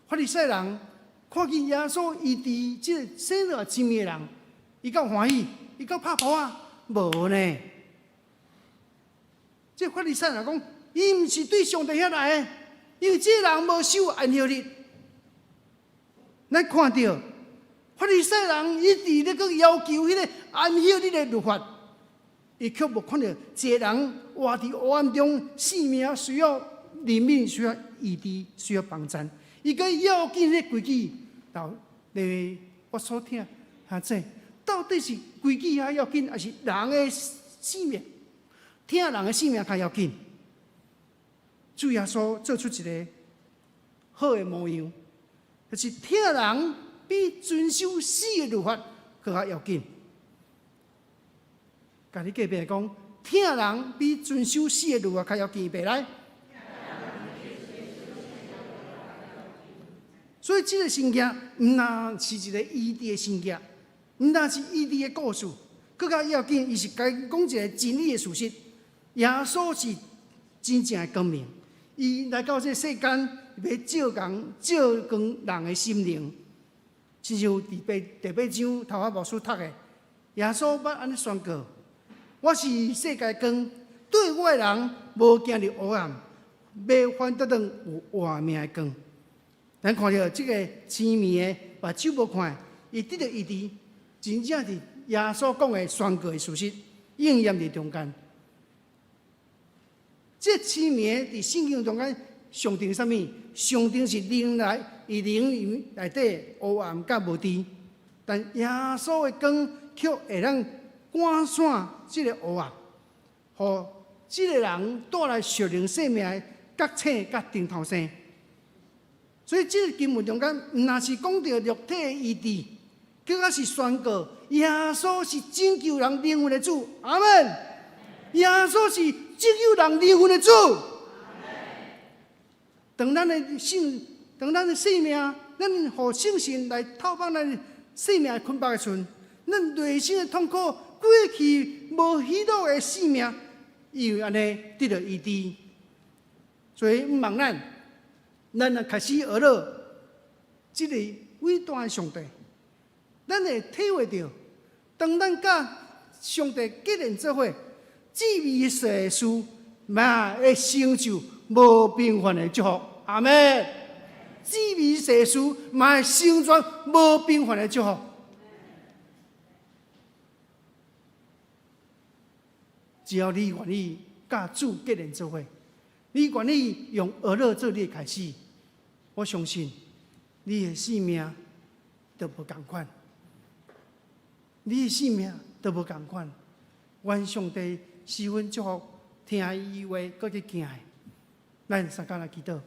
法利賽人看見耶穌醫治這个生來痴迷的人，伊敢有歡喜？伊敢拍噗仔？無呢。這法利賽人講，伊毋是對上帝遐來的，因為這个人無守安息日。咱看著法利賽人一直咧閣要求彼个安息日的律法，伊卻無看著一个人活佇黑暗中，性命需要憐憫，需要醫治，需要幫贊。伊閣要緊彼個規矩，到咧我所聽遐這到底是規矩較要緊，還是人的性命？疼人的性命較要緊。主耶穌做出一个好的模樣，就是疼人比遵守死的律法閣較要緊。共你隔壁講，疼人比遵守死的律法較要緊，預備來。所以這个神蹟毋但是一个醫治的神蹟，毋但是醫治的故事，閣較要緊，伊是共講一个真理的事實。耶穌是真正的光明，伊來到這世間，欲照光照光人的心靈。親像佇第八章頭仔牧師讀的，耶穌捌按呢宣告：我是世界光，綴我的人無行佇黑暗，欲反倒轉有活命的光。咱看著這个癡盲的目睭無看，伊得著醫治，真正是耶穌講的宣告的事實，應驗佇中間。這痴迷佇聖經中間象徵啥物？象徵是靈內，伊靈內底黑暗佮無知，但耶穌的光卻會當趕散這个黑暗，予這个人帶來屬靈生命的覺醒佮頂頭生。所以這个經文中間，毋但是講著肉體的醫治，閣較是宣告耶穌是拯救人靈魂的主。阿們。耶穌是拯救人靈魂的主。當咱的性，當咱的生命，咱予聖神來透放咱的生命捆綁的時陣，咱內心的痛苦，過去無喜樂的生命，因為按呢得著醫治。所以毋茫咱，咱若開始學了這个偉大的上帝，咱會體會著，當咱佮上帝結連做伙，至微細的事，嘛會成就無平凡的祝福。阿們。至微細的事，嘛會成全無平凡的祝福。只要你願意佮主結連做伙，你願意用學樂做你的開始，我相信你的生命就無仝款。你的生命就無仝款。願上帝十分祝福，聽伊話，閣去行的。咱三工來祈禱。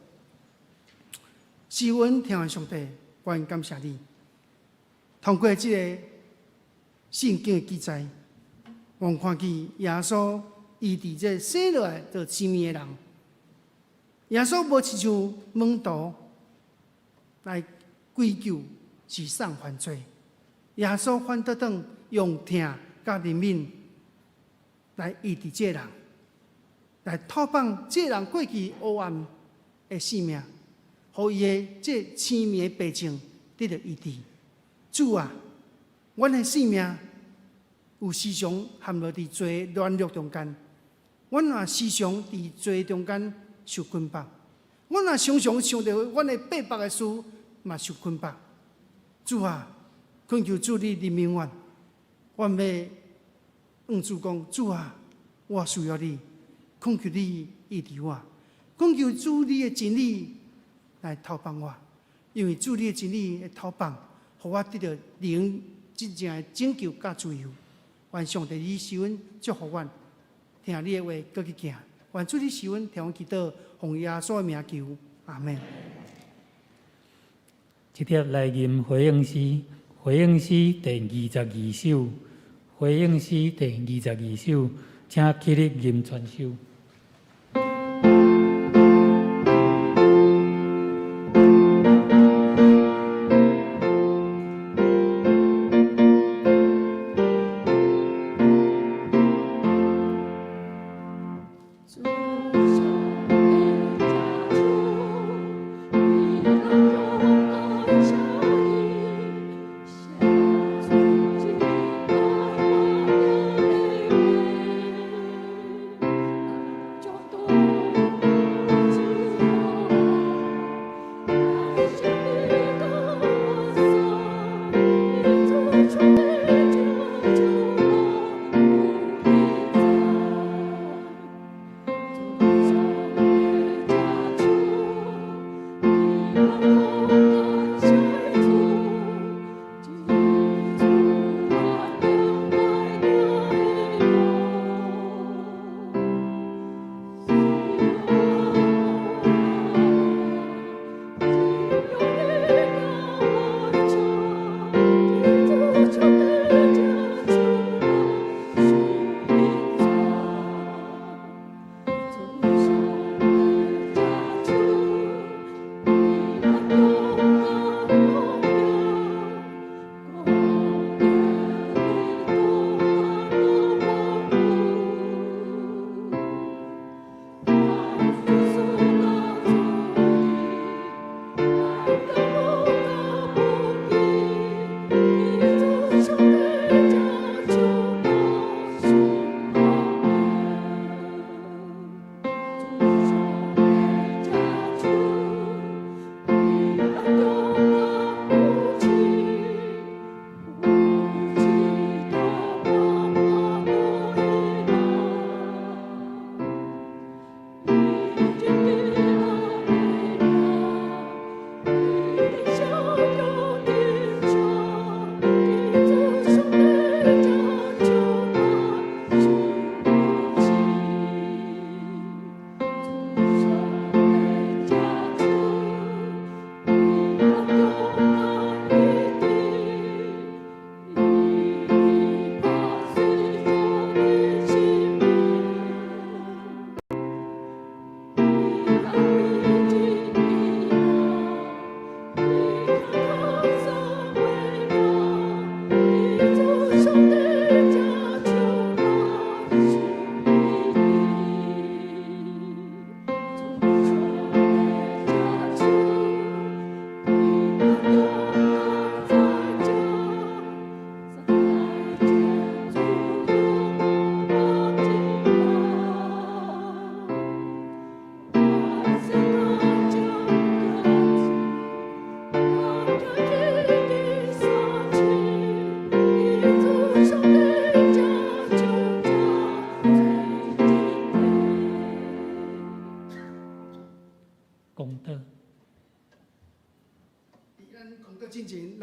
賜阮天父上帝，阮感謝你。通過這个聖經的記載，阮看見耶穌醫治這个生落來就痴迷的人。耶穌無親像門徒來歸咎是啥犯罪，耶穌反倒轉用疼佮憐憫來醫治這个人，來透放這个人過去黑暗的生命，予伊的這痴迷的病症得著醫治。主啊，阮的生命有時常陷落佇罪軟弱中間，阮也時常佇罪中間受捆綁，阮也常常想著阮的百百的事嘛受捆綁。主啊，懇求主你憐憫阮，阮欲向主講：主啊，我需要你，懇求你醫治我，懇求主你的真理來透放我，因為主你的真理會透放，予我得著靈真正的拯救佮自由。願上帝你賜恩祝福阮，聽你的話，閣去行。願主你賜恩聽阮祈禱，奉耶穌的名求，阿們。這帖來吟回應詩，回應詩第二十二首，回應詩第二十二首，請起立吟全首。主上的家主，你人永感謝你，寫出真愛我的話。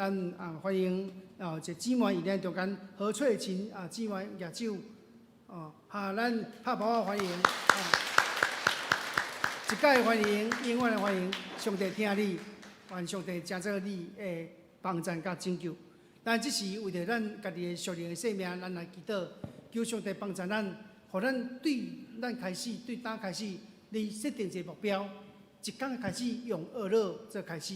咱啊歡迎哦，一個姊妹佇咱中間何翠琴啊姊妹舉手，哦，哈，咱拍鼓歡迎，啊，一概歡迎，永遠的歡迎，上帝疼你，願上帝成做你的幫贊佮拯救。咱這是為著咱家己的屬靈的生命，咱來祈禱，求上帝幫助咱，予咱對咱開始，對今開始，你設定一個目標，一工開始用學樂做開始。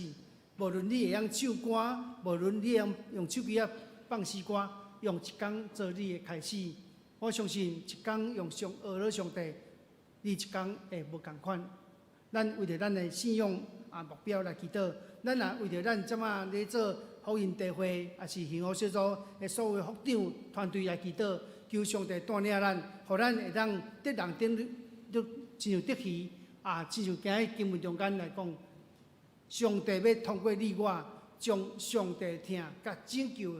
無論你會曉唱歌，無論你會曉用手機仔放詩歌，用一工做你的開始。我相信一工用上學樂上帝，你一工會無仝款。咱為著咱的信仰啊目標來祈禱，咱也為著咱這馬咧做福音聚會，抑是幸福小組的所有福長團隊來祈禱，求上帝帶領咱，予咱會當得人得得親像得魚啊，親像今日經文中間來講，上帝欲通過你我，將上帝疼佮拯救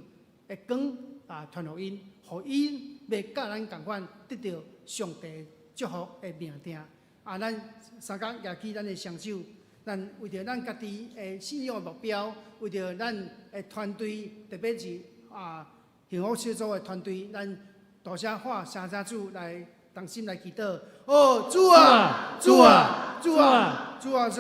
的光啊傳予𪜶，予𪜶欲佮咱仝款得著上帝祝福的命定。啊，咱三工舉起咱的雙手，咱為著咱家己的信仰目標，為著咱的團隊，特別是啊幸福小組的團隊，咱大聲喊三聲主來同心來祈禱。哦，主啊，主啊，主啊，主啊！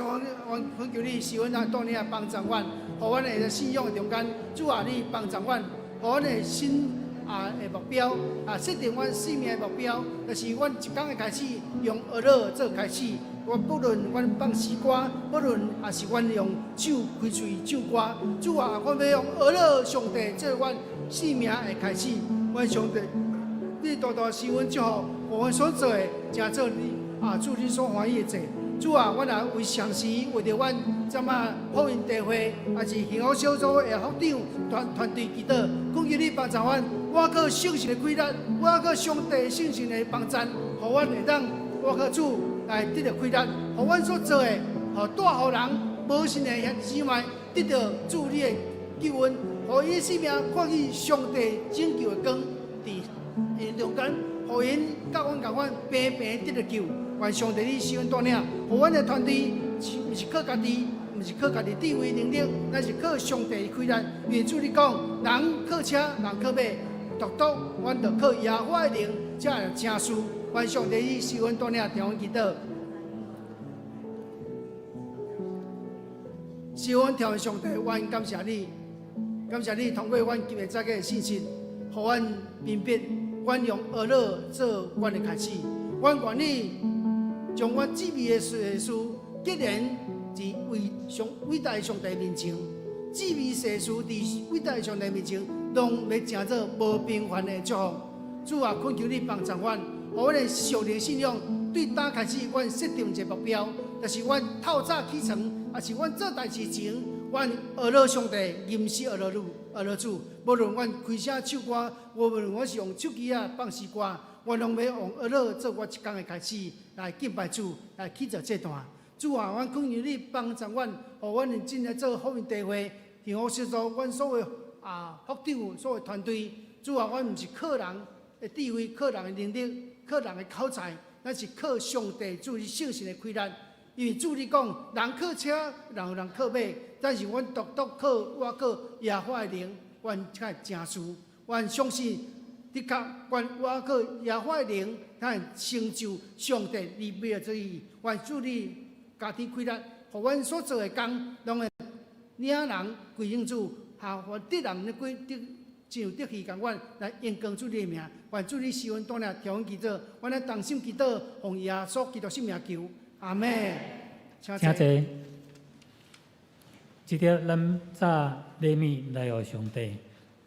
我我懇求你，賜阮來帶領幫助阮，予阮的信仰的中間，主啊，你幫助阮，予阮的新啊的目標啊，設定阮生命的目標，就是阮一工的開始用學樂做開始。我不論阮放詩歌，不論抑是阮用手開喙唱歌，主啊，我欲用學樂上帝做阮生命的開始。阮上帝，你大大賜阮祝福，予阮所做的，成做你啊主你所歡喜的祭。主啊，阮也為上時為著阮這馬福音聚會，抑是幸福小組的福長團團隊祈禱，懇求你幫助阮，倚靠聖神的氣力，倚靠上帝聖神的幫贊，予阮會當倚靠主來得著氣力，予阮所做的，予帶予人無信的兄弟姊妹得著主你的救恩，予𪜶生命看見上帝拯救的光佇𪜶中間，予𪜶佮阮仝款平平得著救。願上帝你賜阮帶領，予阮的團隊毋是靠家己，毋是靠家己智慧能力，咱是靠上帝的氣力。因為主你講，人靠車，人靠馬，獨獨阮著靠耶和華的靈，才會成事。願上帝你賜阮帶領，聽阮祈禱。賜阮天父上帝，阮感謝你，感謝你通過阮今日早起的信息，予阮明白，阮用學樂做阮的開始，阮願意將阮至微的細事，既然佇偉上偉大的上帝面前，至微細事佇偉大的上帝面前，攏欲成做無平凡的祝福。主啊，懇求你幫助阮，予阮的屬靈信仰對今開始，阮設定一個目標，就是阮透早起床，抑是阮做代誌前，阮學樂上帝，吟詩學樂主，學樂主。無論阮開聲唱歌，無論我是用手機仔放詩歌，我攏欲用學樂做我一工的開始，來敬拜主，來去做祭壇。主啊，阮懇求你幫助阮，予阮認真來做福音聚會，幸福小組，阮所有啊福長，所有團隊。主啊，阮毋是靠人的智慧，靠人的能力，靠人的口才，咱是靠上帝主聖神的氣力。因為主你講，人靠車，人有人靠馬，但是阮獨獨靠倚靠耶和華的靈，阮才會成事。阮相信，的確，阮倚靠耶和華的靈，才會成就上帝你欲的旨意。願主你加添氣力，予阮所做的工，攏會領人歸向主，哈，予得人的歸得，親像得魚仝款來榮光主你的名。願主你賜阮帶領，聽阮祈禱，阮來同心祈禱，奉耶穌基督聖名求，阿們。請請坐。這節咱紮禮物來予上帝，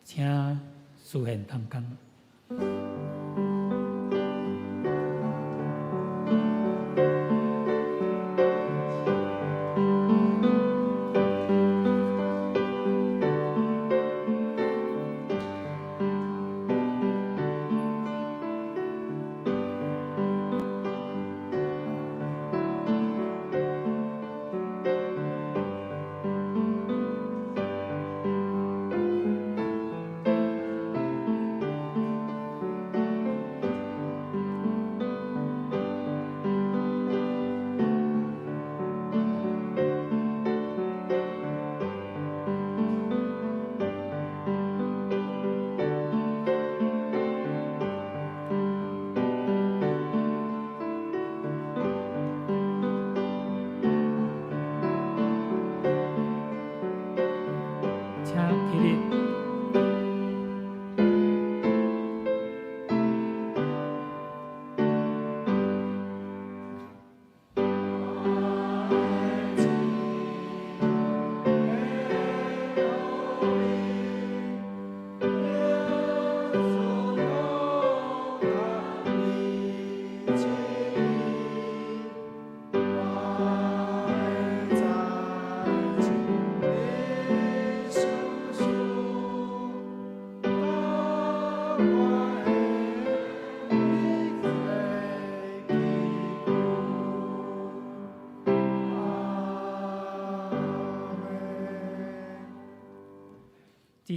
請司獻同工。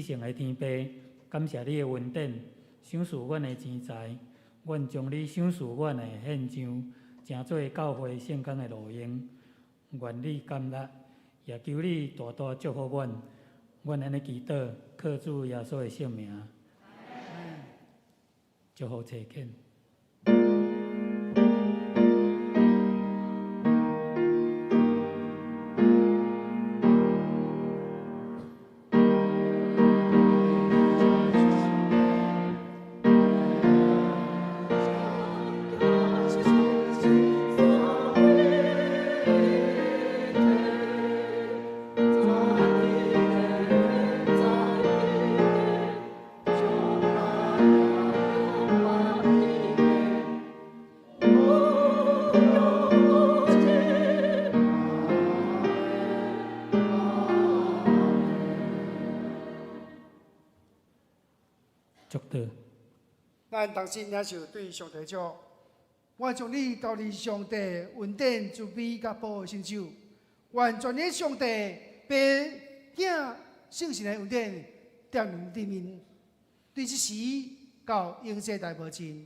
聖的天父，感謝你的恩典，賞賜阮的錢財，願將你賞賜阮的獻上，成做教會聖工的路用。願你甘納，也求你大大祝福阮。阮按呢祈禱，靠主耶穌的聖名。祝福齊懇。祝禱。咱同心領受對上帝祝福，願將你交佇上帝恩典慈悲佮保護聖手，願全能上帝父子聖神的恩典踮恁頂面，對這時到永世代無盡。